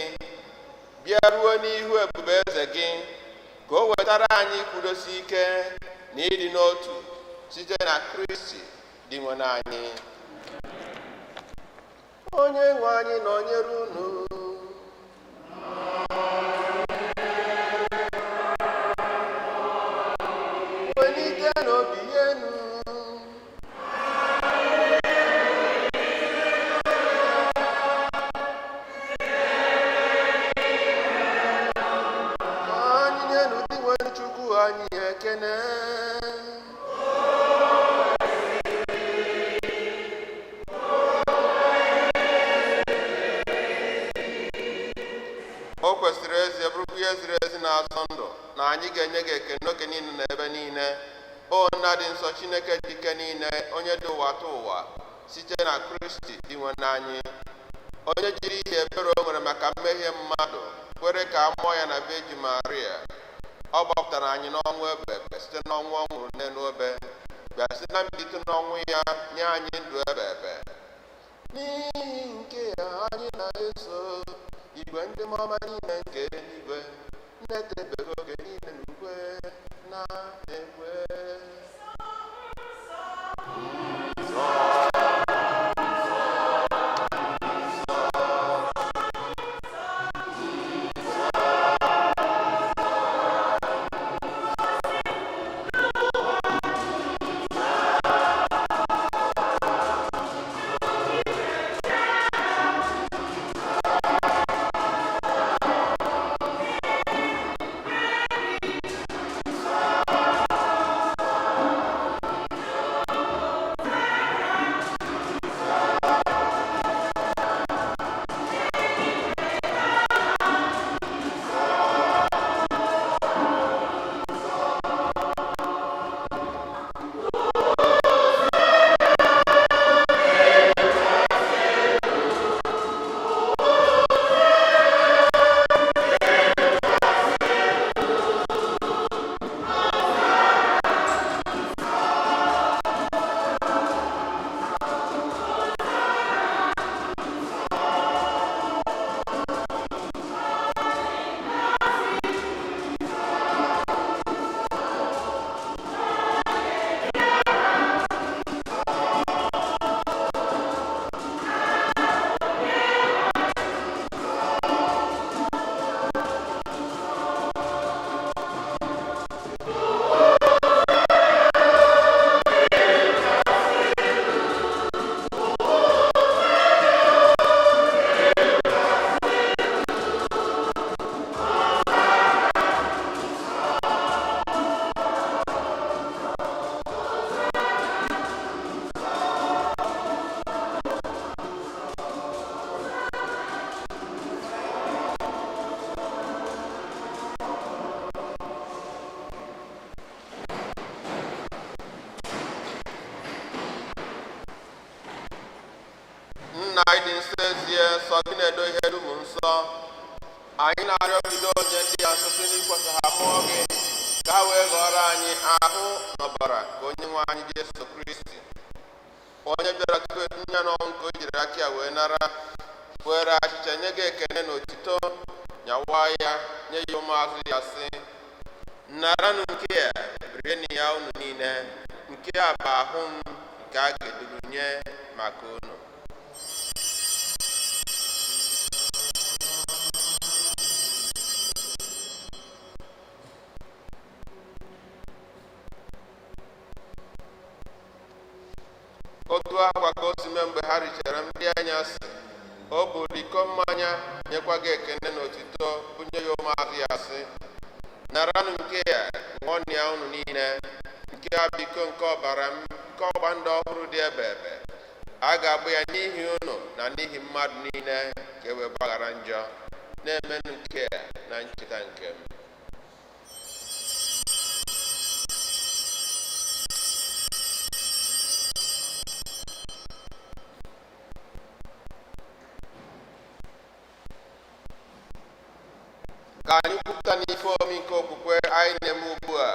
bịa ruo n'ihu ebube eze gị, ka o wetara anyị kwudosi ike na ịdị n'otu site na Kristi dị nwe anyị. Onye nwe anyị nọnyere unu. Welite n'obi enu. Ka anyị nyenu dị nwe Chukwu anyị ekene. O kwesịrị ezie bụrụkwa ihe ziri ezi na-asọ ndụ na anyị ga-enye gị ekene n'oge niile na ebe niile. O Nna dị nsọ, Chineke dị ike niile, onye dị ụwa tụ ụwa, site na Kristi dị nwe anyị, onye jiri ihe ebere o nwere maka mmehie mmadụ kwere ka a mụọ ya na Virgin Maria. Ọ gbapụtara anyị n'ọnwụ ebebe site n'ọnwụ ọ nwụrụ n'elu obe, bịa site na mbilite n'ọnwụ ya nye anyị ndụ ebebe. N'ihi nke a anyị na-eso igwe ndị mmụọ niile nke eluigwe na-etebeghị oge niile n'ukwe na-ekwe. Nna anyị dị nsọ ezie, sọ gị na-edo ihe dum nsọ. Anyị na-arịọ bido onye ndị ya nsọ site n'ikwesị ha mụọ gị, ka ha wee ghọrọ anyị ahụ na ọbara ka onye nwe anyị Jesu Kristi, onye bịara tupu etinye n'ọnwụ nke o jiri aka ya wee nara, were achịcha nye gị ekene na otito, nyawa ya nye ya ụmụazụ ya sị: naranụ nke a, rienụ ya unu niile, nke a bụ ahụ m nke a ga-eduru nye maka unu. Otu akwa ka o si mee mgbe ha richara nri anyasị, o buru iko mmanya nyekwa gị ekene na otito, bunye ya ụmụazụ ya sị: naranụ nke a, ṅụọnụ ya unu niile, nke a bụ iko nke ọbara m, nke ọgba ndụ ọhụrụ dị ebe ebe. A ga-agba ya n'ihi unu na n'ihi mmadụ niile ka e wee gbaghara njọ. Na-emenụ nke a na ncheta nke m. Ka anyị kwupụta n'ife omimi nke okwukwe anyị na-eme ugbu a.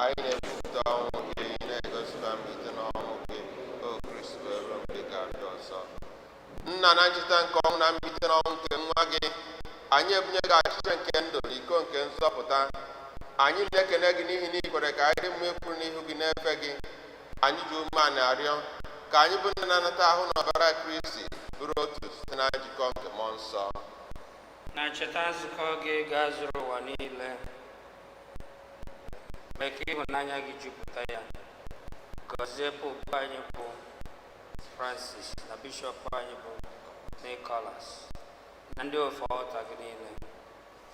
Anyị na-ekwupụta ọnwụ gị, na-egosikwa mbilite n'ọnwụ gị, O Kristi, wee ruo mgbe ị ga-abịa ọzọ. Nna, na ncheta nke ọnwụ na mbilite n'ọnwụ nke nwa gị, anyị ebunye gị achịcha nke ndụ na iko nke nzọpụta. Anyị na-ekene gị n'ihi na ị kwere ka anyị dị mma ịkwụrụ n'ihu gị na-efe gị. Anyị ji umeala arịọ ka anyị bụ ndị na-anata ahụ na ọbara Kristi bụrụ otu site na njikọ nke Mmụọ Nsọ. Na ncheta nzukọ gị ga-azụrụ ụwa niile, mee ka ịhụnanya gị jupụta ya. Gọzie Popu anyị bụ Francis na Bishọp anyị bụ Nicholas na ndị ofe ọta gị niile.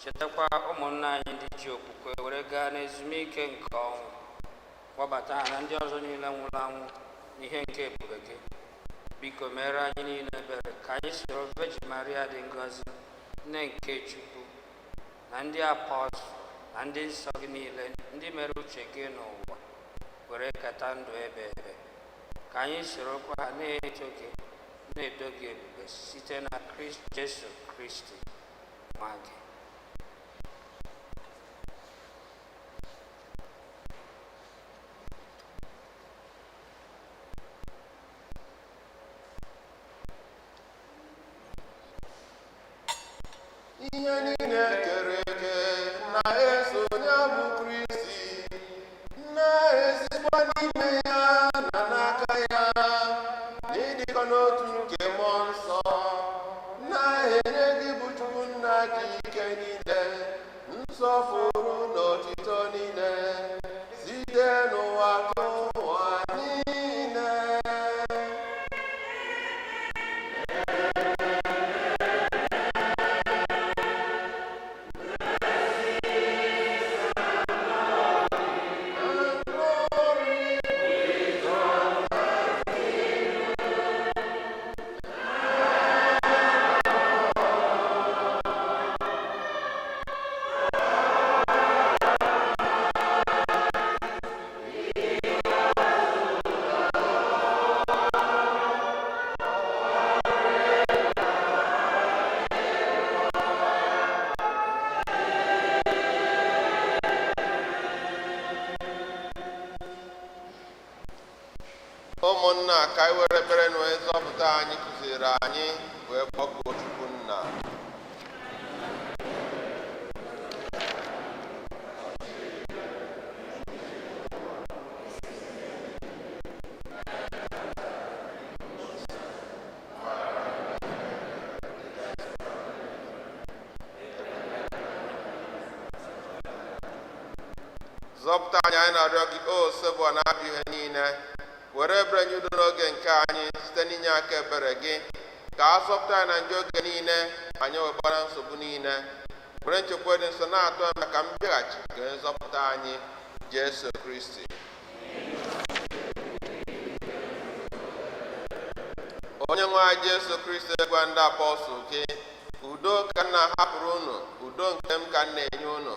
Chetakwa ụmụnna anyị ndị ji okwukwe were gaa n'ezumike nke ọnwụ. Kpọbata ha na ndị ọzọ niile nwụrụ anwụ n'ihe nke ebube gị. Biko mere anyị niile ebere ka anyị soro Virgin Maria dị ngọzi, nne nke Chukwu, na ndị apọstụl na ndị nsọ gị niile, ndị mere uche gị n'ụwa, were keta ndụ ebe ebe. Ka anyị sorokwa ha na-eto gị, na-edo gị ebube site na Kristi Jesu Kristi nwa gị. Ihe niile kere eke na-eso ya bụ Kristi, na-esikwa n'ime ya na n'aka ya, n'ịdịkọ n'otu nke Mmụọ Nsọ, na-enye gị bụ Chukwu Nna ji ike niile, nsọpụrụ na otito niile, site n'ụwa n'ụwa niile. Ụmụnna, ka anyị were ekpere na onye nzọpụta anyị kụziri anyị wee kpọkuo Chukwu Nna. Zọpụta anyị, anyị na-arịọ gị, O Osebụa na-abịa ihe niile. Were ebere nye udo n'oge nke anyị site n'inye aka ebere gị, ka a zọpụta anyị na njọ oge niile, anyị wegbara nsogbu niile, were nchekwa dị nsọ na-atụ anya maka mbịaghachi nke nzọpụta anyị Jesu Kristi. Onye nwe anyị Jesu Kristi, gwa ndị apọstụl gị, udo ka m na-ahapụrụ unu, udo nke m ka m na-enye unu.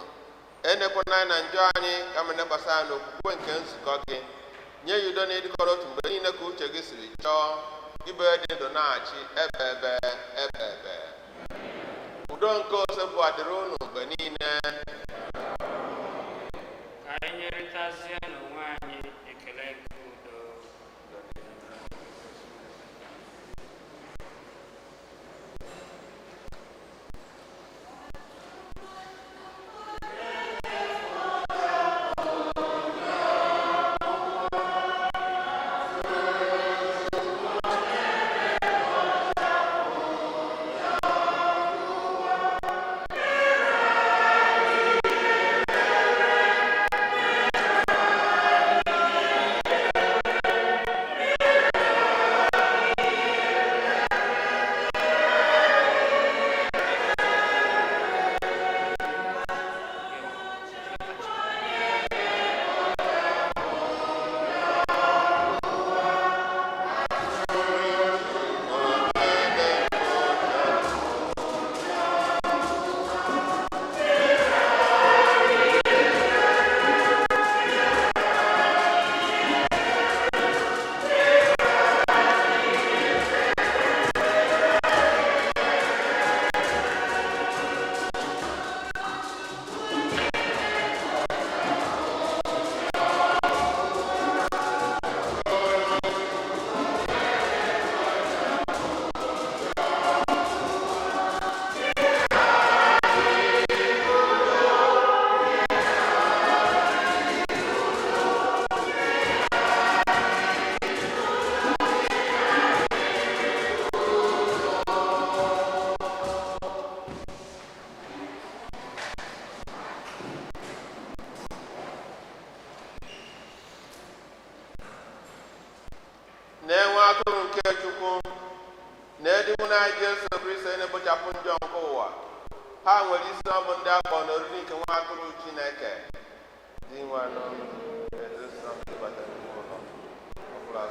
Enekwana anyị na njọ anyị, kama nekwasị anyị n'okwukwe nke nzukọ gị. Nye ya udo na ịdịkọrọ otu mgbe niile ka uche gị siri chọọ, gị bụ dị ndụ na-achị ebe ebe ebe ebe. Udo nke Osebụa dịrị unu mgbe niile. Ka anyị nyerịtazie n'onwe anyị ekele nke udo. Na-enwe atụrụ nke Chukwu na-edinwu anyị Jesu Kristi na-ekpochapụ njọ nke ụwa. Ha nwere isi ọ bụ ndị akpọ n'oriri nke nwa atụrụ Chineke. Dị nwanụ ezosi ịbata n'ime ụlọ ọbụla.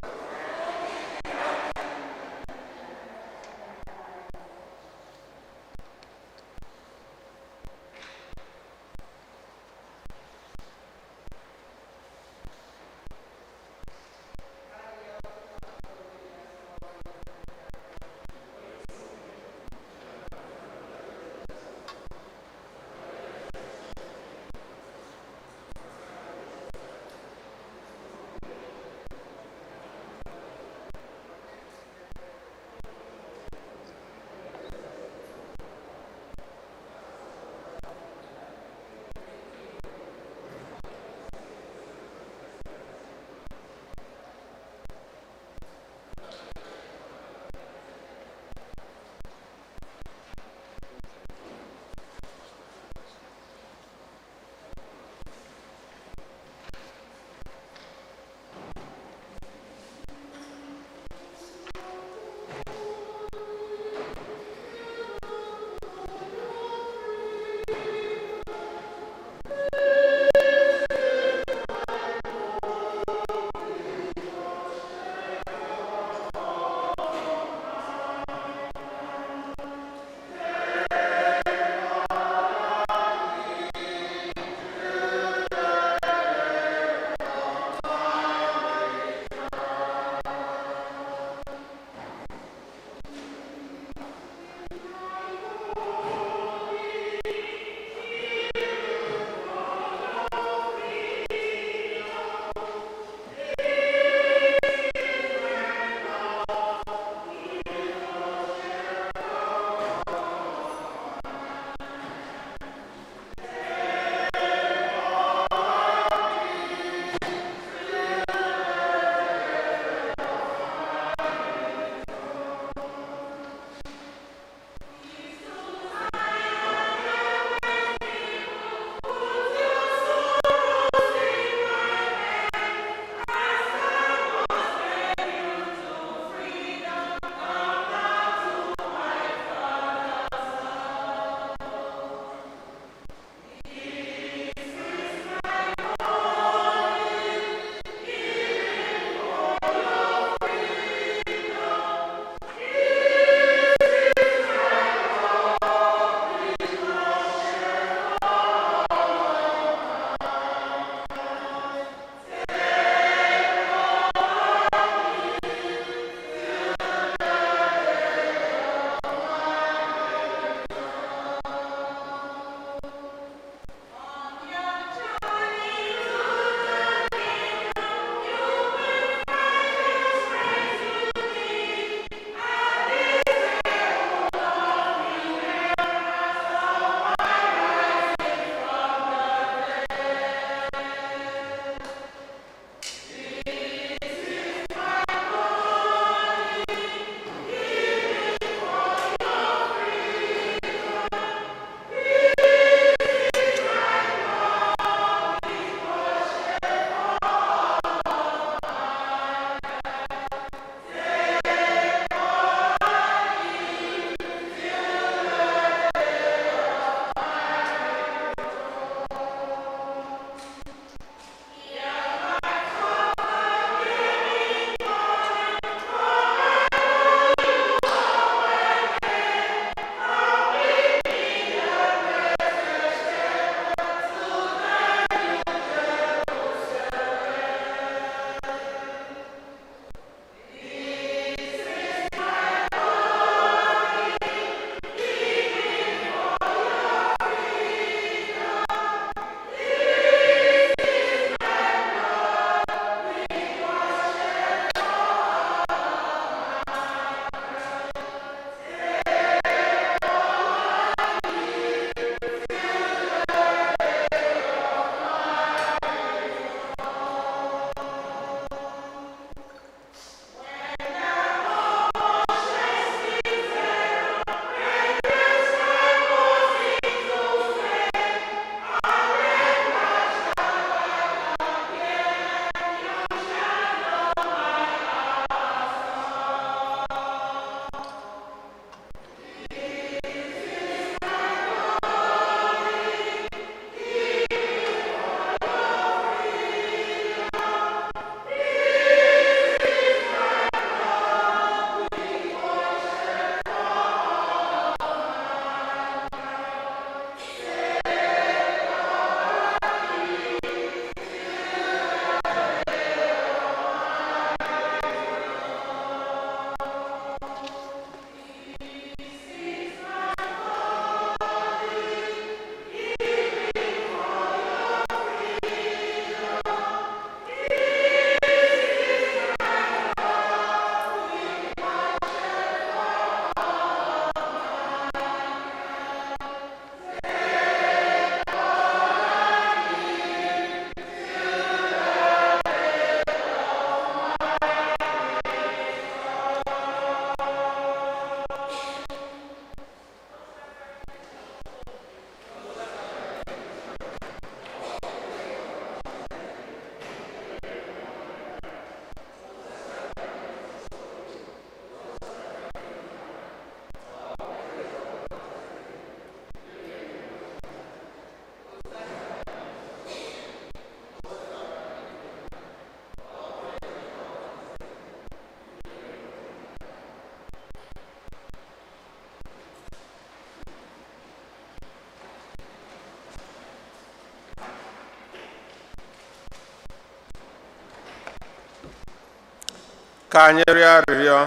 Ka anyị rịọ arịrịọ.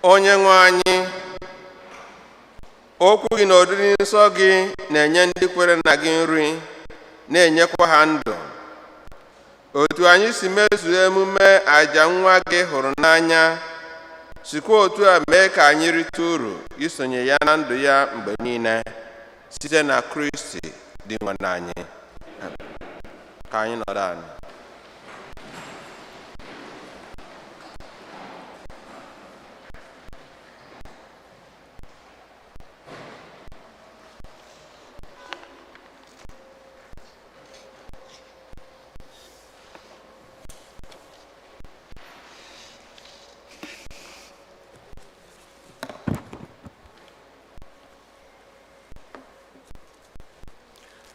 Onye nwe anyị, okwu gị na oriri nsọ gị na-enye ndị kwere na gị nri, na-enyekwa ha ndụ. Otu anyị si mezuo emume àjà nwa gị hụrụ n'anya, sikwa otu a mee ka anyị rite uru isonye ya na ndụ ya mgbe niile, site na Kristi dị nwe anyị. Ka anyị nọdụ anyị.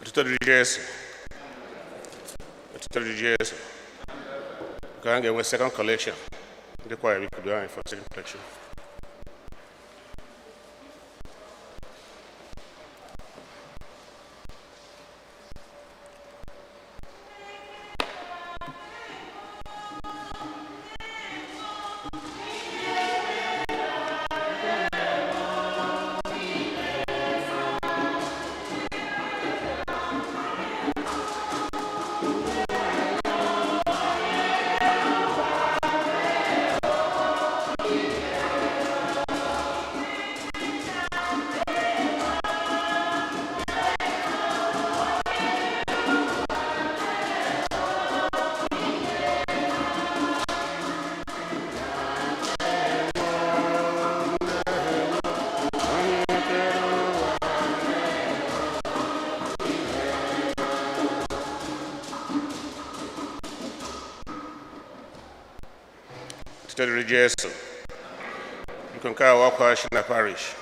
Otuto dịrị Jesu. Otuto dịrị Jesu. Ka anyị ga-enwe second collection. Ndị kwaya, biko bịa anyị for second collection. Otuto dịrị Jesu. Biko, nke a wụ ọkwa si na parish.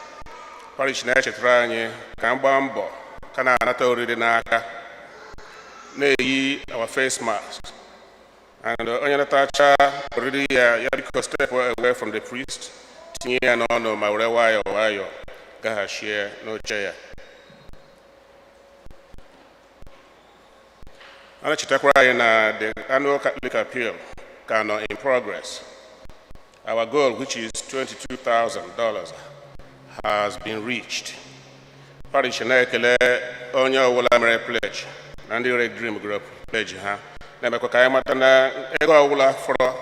Parish na-echetara anyị ka m gbaa mbọ ka na-anata oriri n'aka, na-eyi our face mask, and onye natacha oriri ya, ya biko step away from the priest, tinye ya n'ọnụ ma were nwayọọ nwayọọ gaghachie n'oche ya. A na-echetakwara anyị na the annual Catholic Appeal ka nọ in progress. Our goal, which is $22,000, has been reached. Parish na-ekele onye ọbụla mere pledge na ndị Red Dream Group pledge ha, na-emekwa ka anyị mata na ego ọbụla fọrọ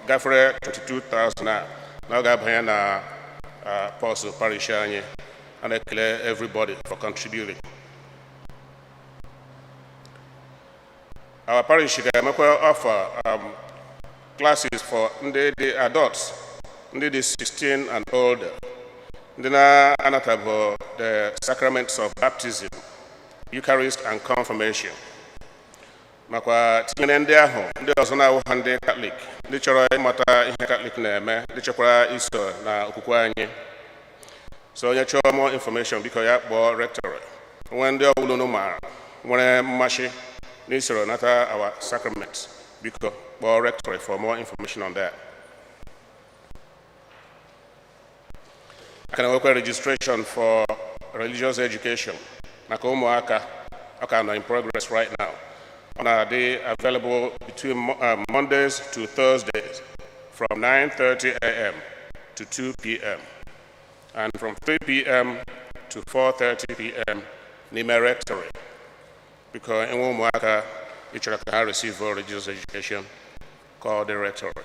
gafere 22,000 a, na ọ ga-abanye na purse parish anyị. A na-ekele everybody for contributing. Our parish ga-emekwa offer classes for ndị dị adults, ndị dị 16 and older, ndị na-anatabụ the sacraments of baptism, Eucharist and confirmation, makwa tinyere ndị ahụ ndị ọzọ na-awụ ha ndị Katọlik, ndị chọrọ ịmata ihe Katọlik na-eme, ndị chọkwara iso na okwukwe anyị. So onye chọrọ more information, biko ya kpọọ rectory. Nwee ndị ọbụla unu maara nwere mmasị n'isoro nata our sacraments, biko kpọọ rectory for more information on that. A ka na-enwekwa registration for religious education maka ụmụaka. Ọ ka nọ in progress right now. Ọ na-adị available between Mondays to Thursdays from 9:30 a.m. to 2 p.m. and from 3 p.m. to 4:30 p.m. n'ime rectory. Biko, enwe ụmụaka ị chọrọ ka ha receive religious education, call the rectory.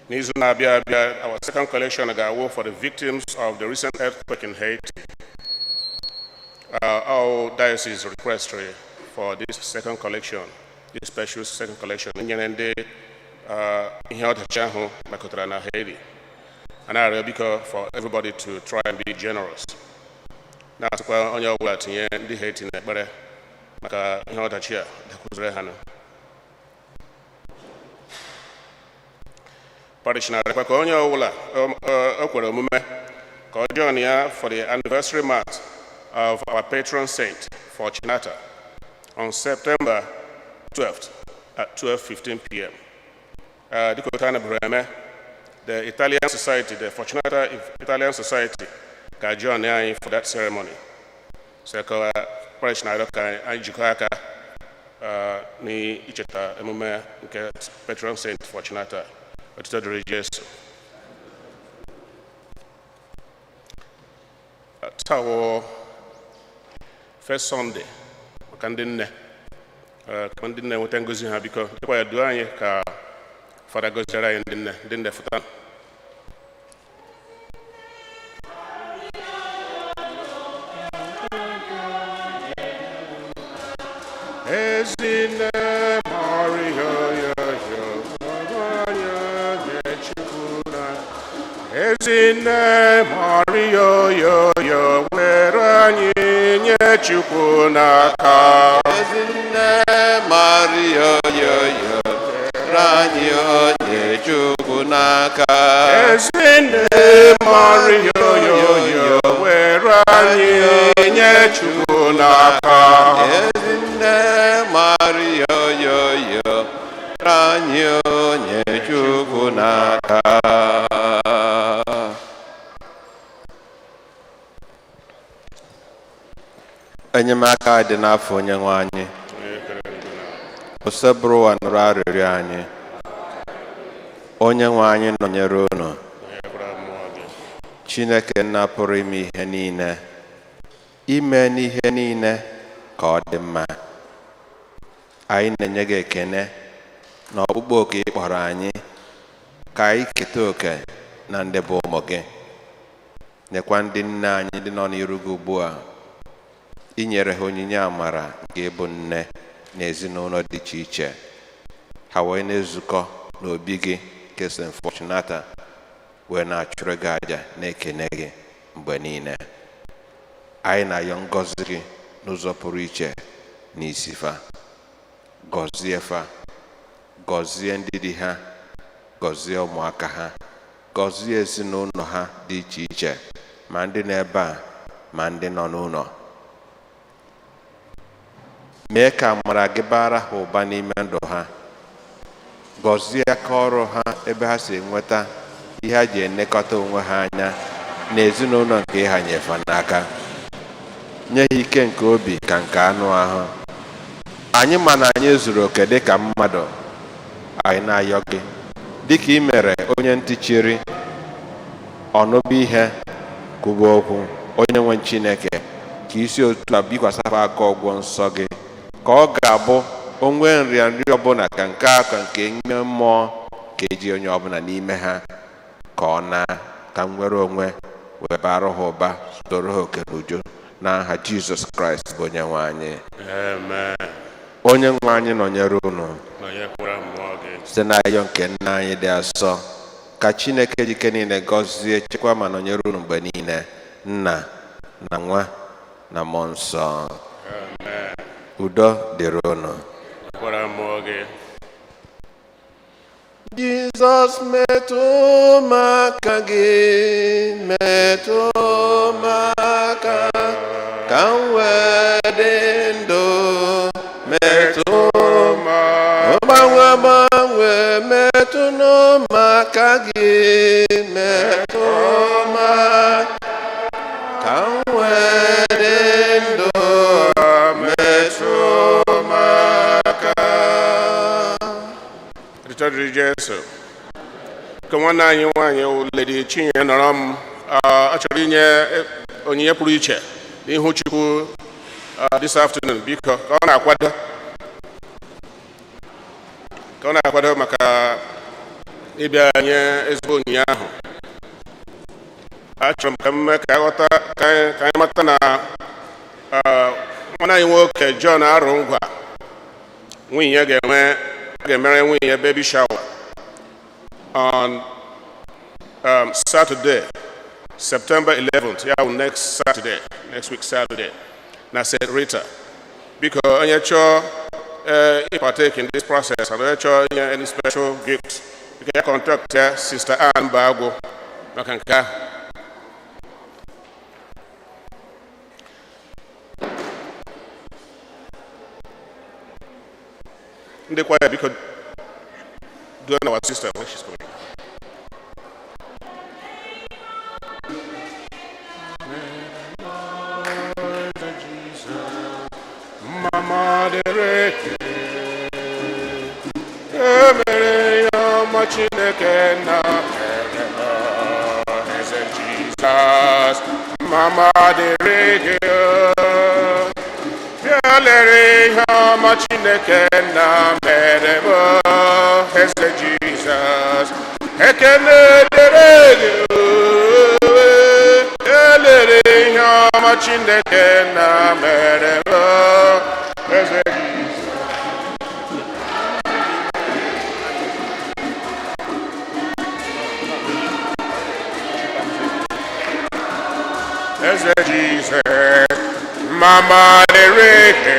N'izu na-abịa abịa, our second collection ga-awụ for the victims of the recent earthquake in Haiti. Our diocese request for this second collection, this special second collection, nyere ndị ihe ọdachi ahụ mekọtara na Haiti. A na-arịọ biko for everybody to try and be generous. Na-asịkwa onye ọbụla tinye ndị Haiti n'ekpere maka ihe ọdachi a dakwuzere ha nụ. Parish na-arịọkwa ka onye ọbụla o kwere omume ka ọ join ya for the anniversary mass of our patron saint Fortunata on September 12th at 12:15 p.m. Dịka otu a naburu eme, the Italian Society, the Fortunata Italian Society, ga-join anyị for that ceremony. So ka parish na-arịọ ka anyị jikọọ aka n'icheta emume nke patron saint Fortunata. Otito dịrị Jesu. Taa wụ first Sunday maka ndị nne. Ka ndị nne nweta ngozi ha, biko dịkwa ya duo anyị ka Fada goziere anyị ndị nne. Ndị nne, fụta. Ezinne Maria, yo, anya nye Chukwu na Ezinne Maria, yo, were anyị nye Chukwu n'aka. Ezinne Maria, yoyo, anyị onye Chukwu n'aka. Ezinne Maria, yo, were anyị nye Chukwu n'aka. Ezinne Maria, yoyo, anyị onye Chukwu n'aka. Enyemaka dị n'afọ onye nwe anyị. Osebụrụwa, nụrụ arịrịọ anyị. Onye nwe anyị nọnyere unu. Chineke Nna pụrụ ime ihe niile, ime n'ihe niile ka ọ dị mma, anyị na-enye gị ekene na ọkpụkpọ oku ị kpọrọ anyị ka anyị keta oke na ndị bụ ụmụ gị. Nyekwa ndị nne anyị ndị nọ n'iru gị ugbu a, inyere ha onyinye amara nke ịbụ nne na ezinụlọ dị iche iche, ha wee na-ezukọ n'obi gị nke St. Fortunata wee na-achụrụ gị aja, na-ekene gị mgbe niile. Anyị na-ayọ ngọzi gị n'ụzọ pụrụ iche n'isi fa. Gọzie fa, gọzie ndị di ha, gọzie ụmụaka ha, gọzie ezinụlọ ha dị iche iche, ma ndị nọ ebe a ma ndị nọ n'ụlọ. Mee ka amara gị bara ha ụba n'ime ndụ ha. Gọzie aka ọrụ ha, ebe ha si enweta ihe ha ji elekọta onwe ha anya na ezinụlọ nke ịha nyefe n'aka. Nye ha ike nke obi ka nke anụ ahụ. Anyị ma na anyị zuru oke dịka mmadụ. Anyị na-ayọ gị, dịka ị mere onye ntị chiri ọnụbụ ihe kwuba okwu, onye nwe Chineke, ka isi otu a bikwasaba aka ọgwọ nsọ gị, ka ọ ga-abụ onwe nrịanrịa ọbụla, ka nke a ka nke ime mmụọ, ka eji onye ọbụla n'ime ha ka ọ na ka nwere onwe wee bara ha ụba, soro ha oke n'uju, n'aha Jizọs Kraịst bụ onye nwe anyị. Amen. Onye nwe anyị nọnyere unu. Nọnyekwara mmụọ gị. Site n'ayọ nke nna anyị dị asọ, ka Chineke jike niile gọzie, chekwa ma nọnyere unu mgbe niile, Nna na Nwa na Mmụọ Nsọ. Udo dịrị unu. Nọnyekwara mmụọ gị. Jizọs, metụ m aka gị, metụ m aka ka m wee dị ndụ, metụ gbanwe gbanwe, metụ m aka gị, metụ m aka ka m wee dị ndụ, metụ m aka. Otito dịrị Jesu. Ka nwanne anyị nwaanyị wụ Lady Chinye nọrọ m, ọ chọrọ inye onyinye pụrụ iche n'ihu Chukwu this afternoon. Biko, ka ọ na-akwado maka ịbịa nye ezigbo onyinye ahụ, achọrọ m ka m mee ka aghọta, ka anyị mata na nwanne anyị nwoke John Arụ Ngwa, nwunye ya ga-enwe, ga-emere nwunye ya baby shower on Saturday, September 11th, ya bụ next Saturday, next week Saturday, na St. Rita. Biko, onye chọọ partake in this process and onye chọọ inye any special gift, biko ya contact ya Sister Ann Bagwo maka nke ahụ. Ndị kwaya, biko do our sister when she's coming. Chineke nna mere m, eze Jizọs, mma dịrị gị. Bịa lere ihe ọma Chineke nna mere m, eze Jizọs, ekele dịrị gị. Elere ihe ọma Chineke nna mere m, eze Jizọs. Eze Jizọs, mma dịrị gị.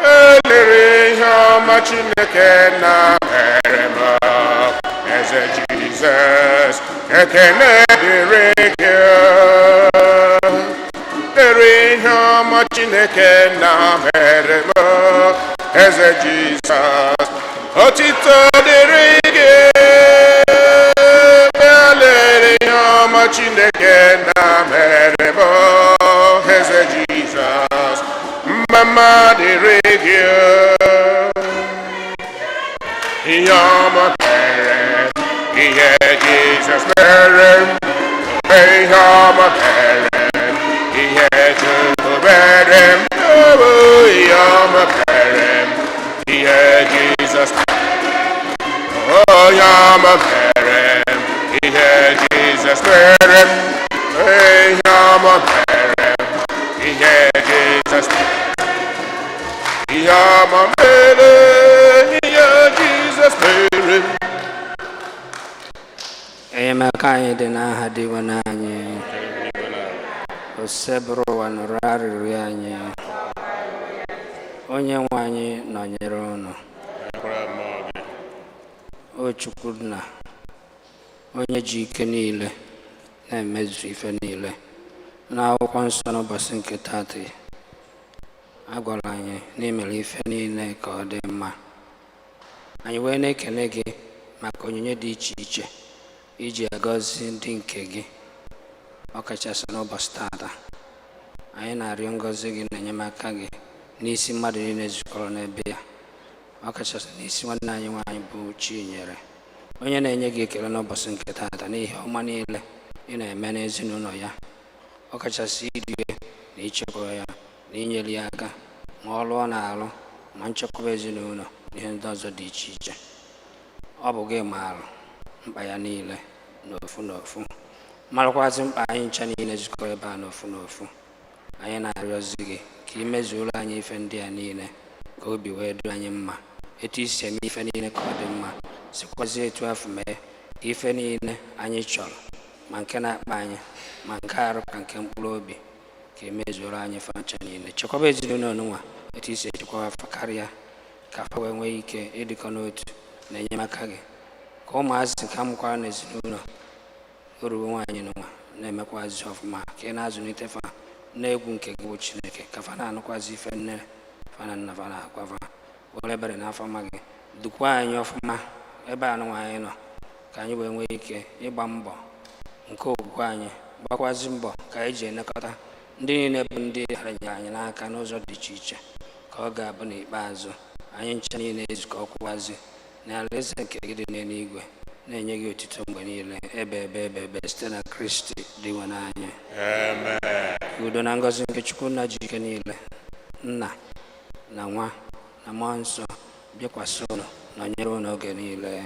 Elere ihe ọma Chineke nna mere m, eze Jizọs, ekele dịrị gị. Lere ihe ọma Chineke nna mere m, eze Jizọs, otito dịrị gị. Lere ihe ọma Chineke nna mere m, eze Jizọs, mma dịrị gị. Ihe ọma mere, ihe Jizọs mere, ihe ọma mere, ihe Chukwu mere, oh, ihe ọma mere, ihe Jizọs, oh, ihe ọma mere, ihe Jizọs mere, ihe ọma mere, ihe Jizọs, ihe ọma mere, ihe Jizọs mere. Enyemaka anyị dị n'aha Dinwenụ anyị. Osebụrụwa, nụrụ arịrịọ anyị. Onye nwe anyị nọnyere unu. Nyekwara mmụọ gị. O Chukwu nna, onye ji ike niile na-emezu ife niile, n'akwụkwọ nsọ n'ụbọchị nke taata a gwara anyị na imere ife niile ka ọ dị mma. Anyị wee na-ekele gị maka onyinye dị iche iche iji agọzi ndị nke gị, ọkachasị n'ụbọchị taata. Anyị na-arịọ ngọzi gị na enyemaka gị n'isi mmadụ niile zukọrọ n'ebe ya, ọkachasị n'isi nwanne anyị nwaanyị bụ Chinyere, onye na-enye gị ekele n'ụbọchị nke taata n'ihe ọma niile ị na-eme n'ezinụlọ ya, ọkachasị idue na ichekwa ya na inyere ya aka, ma ọrụ ọ na-arụ, ma nchekwaba ezinụlọ na ihe ndị ọzọ dị iche iche. Ọ bụ gị maara mkpa ya niile n'ofu n'ofu, marakwazi mkpa anyị ncha niile zukọrọ ebe a n'ofu n'ofu. Anyị na-arịọzi gị ka ị mezuoro anyị ife ndị a niile, ka obi wee dị anyị mma. Etu isi eme ife niile ka ọ dị mma, sikwazie etu afọ mee ka ife niile anyị chọrọ, ma nke na-akpa anyị, ma nke arụ ka nke mkpụrụ obi, ka emezuoro anyị fa ncha niile. Chekwaba ezinụlọ nwa etu isi echekwaba afa karịa, ka fa wee nwee ike ịdịkọ n'otu na enyemaka gị, ka ụmụazị nke amụkwara n'ezinụlọ oruwe nwaanyị nwa na-emekwazi ọfụma, ka ị na-azụlite fa n'egwu nke gị bụ Chineke, ka fa na-anụkwazi ife nne fa na nna fa na-agwa fa. Were ebere n'afọ ọma gị dukwa anyị ọfụma ebe a nụnwa anyị nọ, ka anyị wee nwee ike ịgba mbọ nke okwukwe anyị, gbakwazi mbọ ka anyị ji elekọta ndị niile bụ ndị nyere anyị n'aka n'ụzọ dị iche iche, ka ọ ga-abụ n'ikpeazụ anyị ncha niile ezukọ kwụwazi n'alaeze nke gị dị n'eluigwe, na-enye gị otuto mgbe niile ebe ebe ebe ebe, site na Kristi Dinwenụ anyị. Amen. Udo na ngọzi nke Chukwu nna ji ike niile, Nna na Nwa na Mmụọ Nsọ, bịakwasị unu, nọnyere unu oge niile.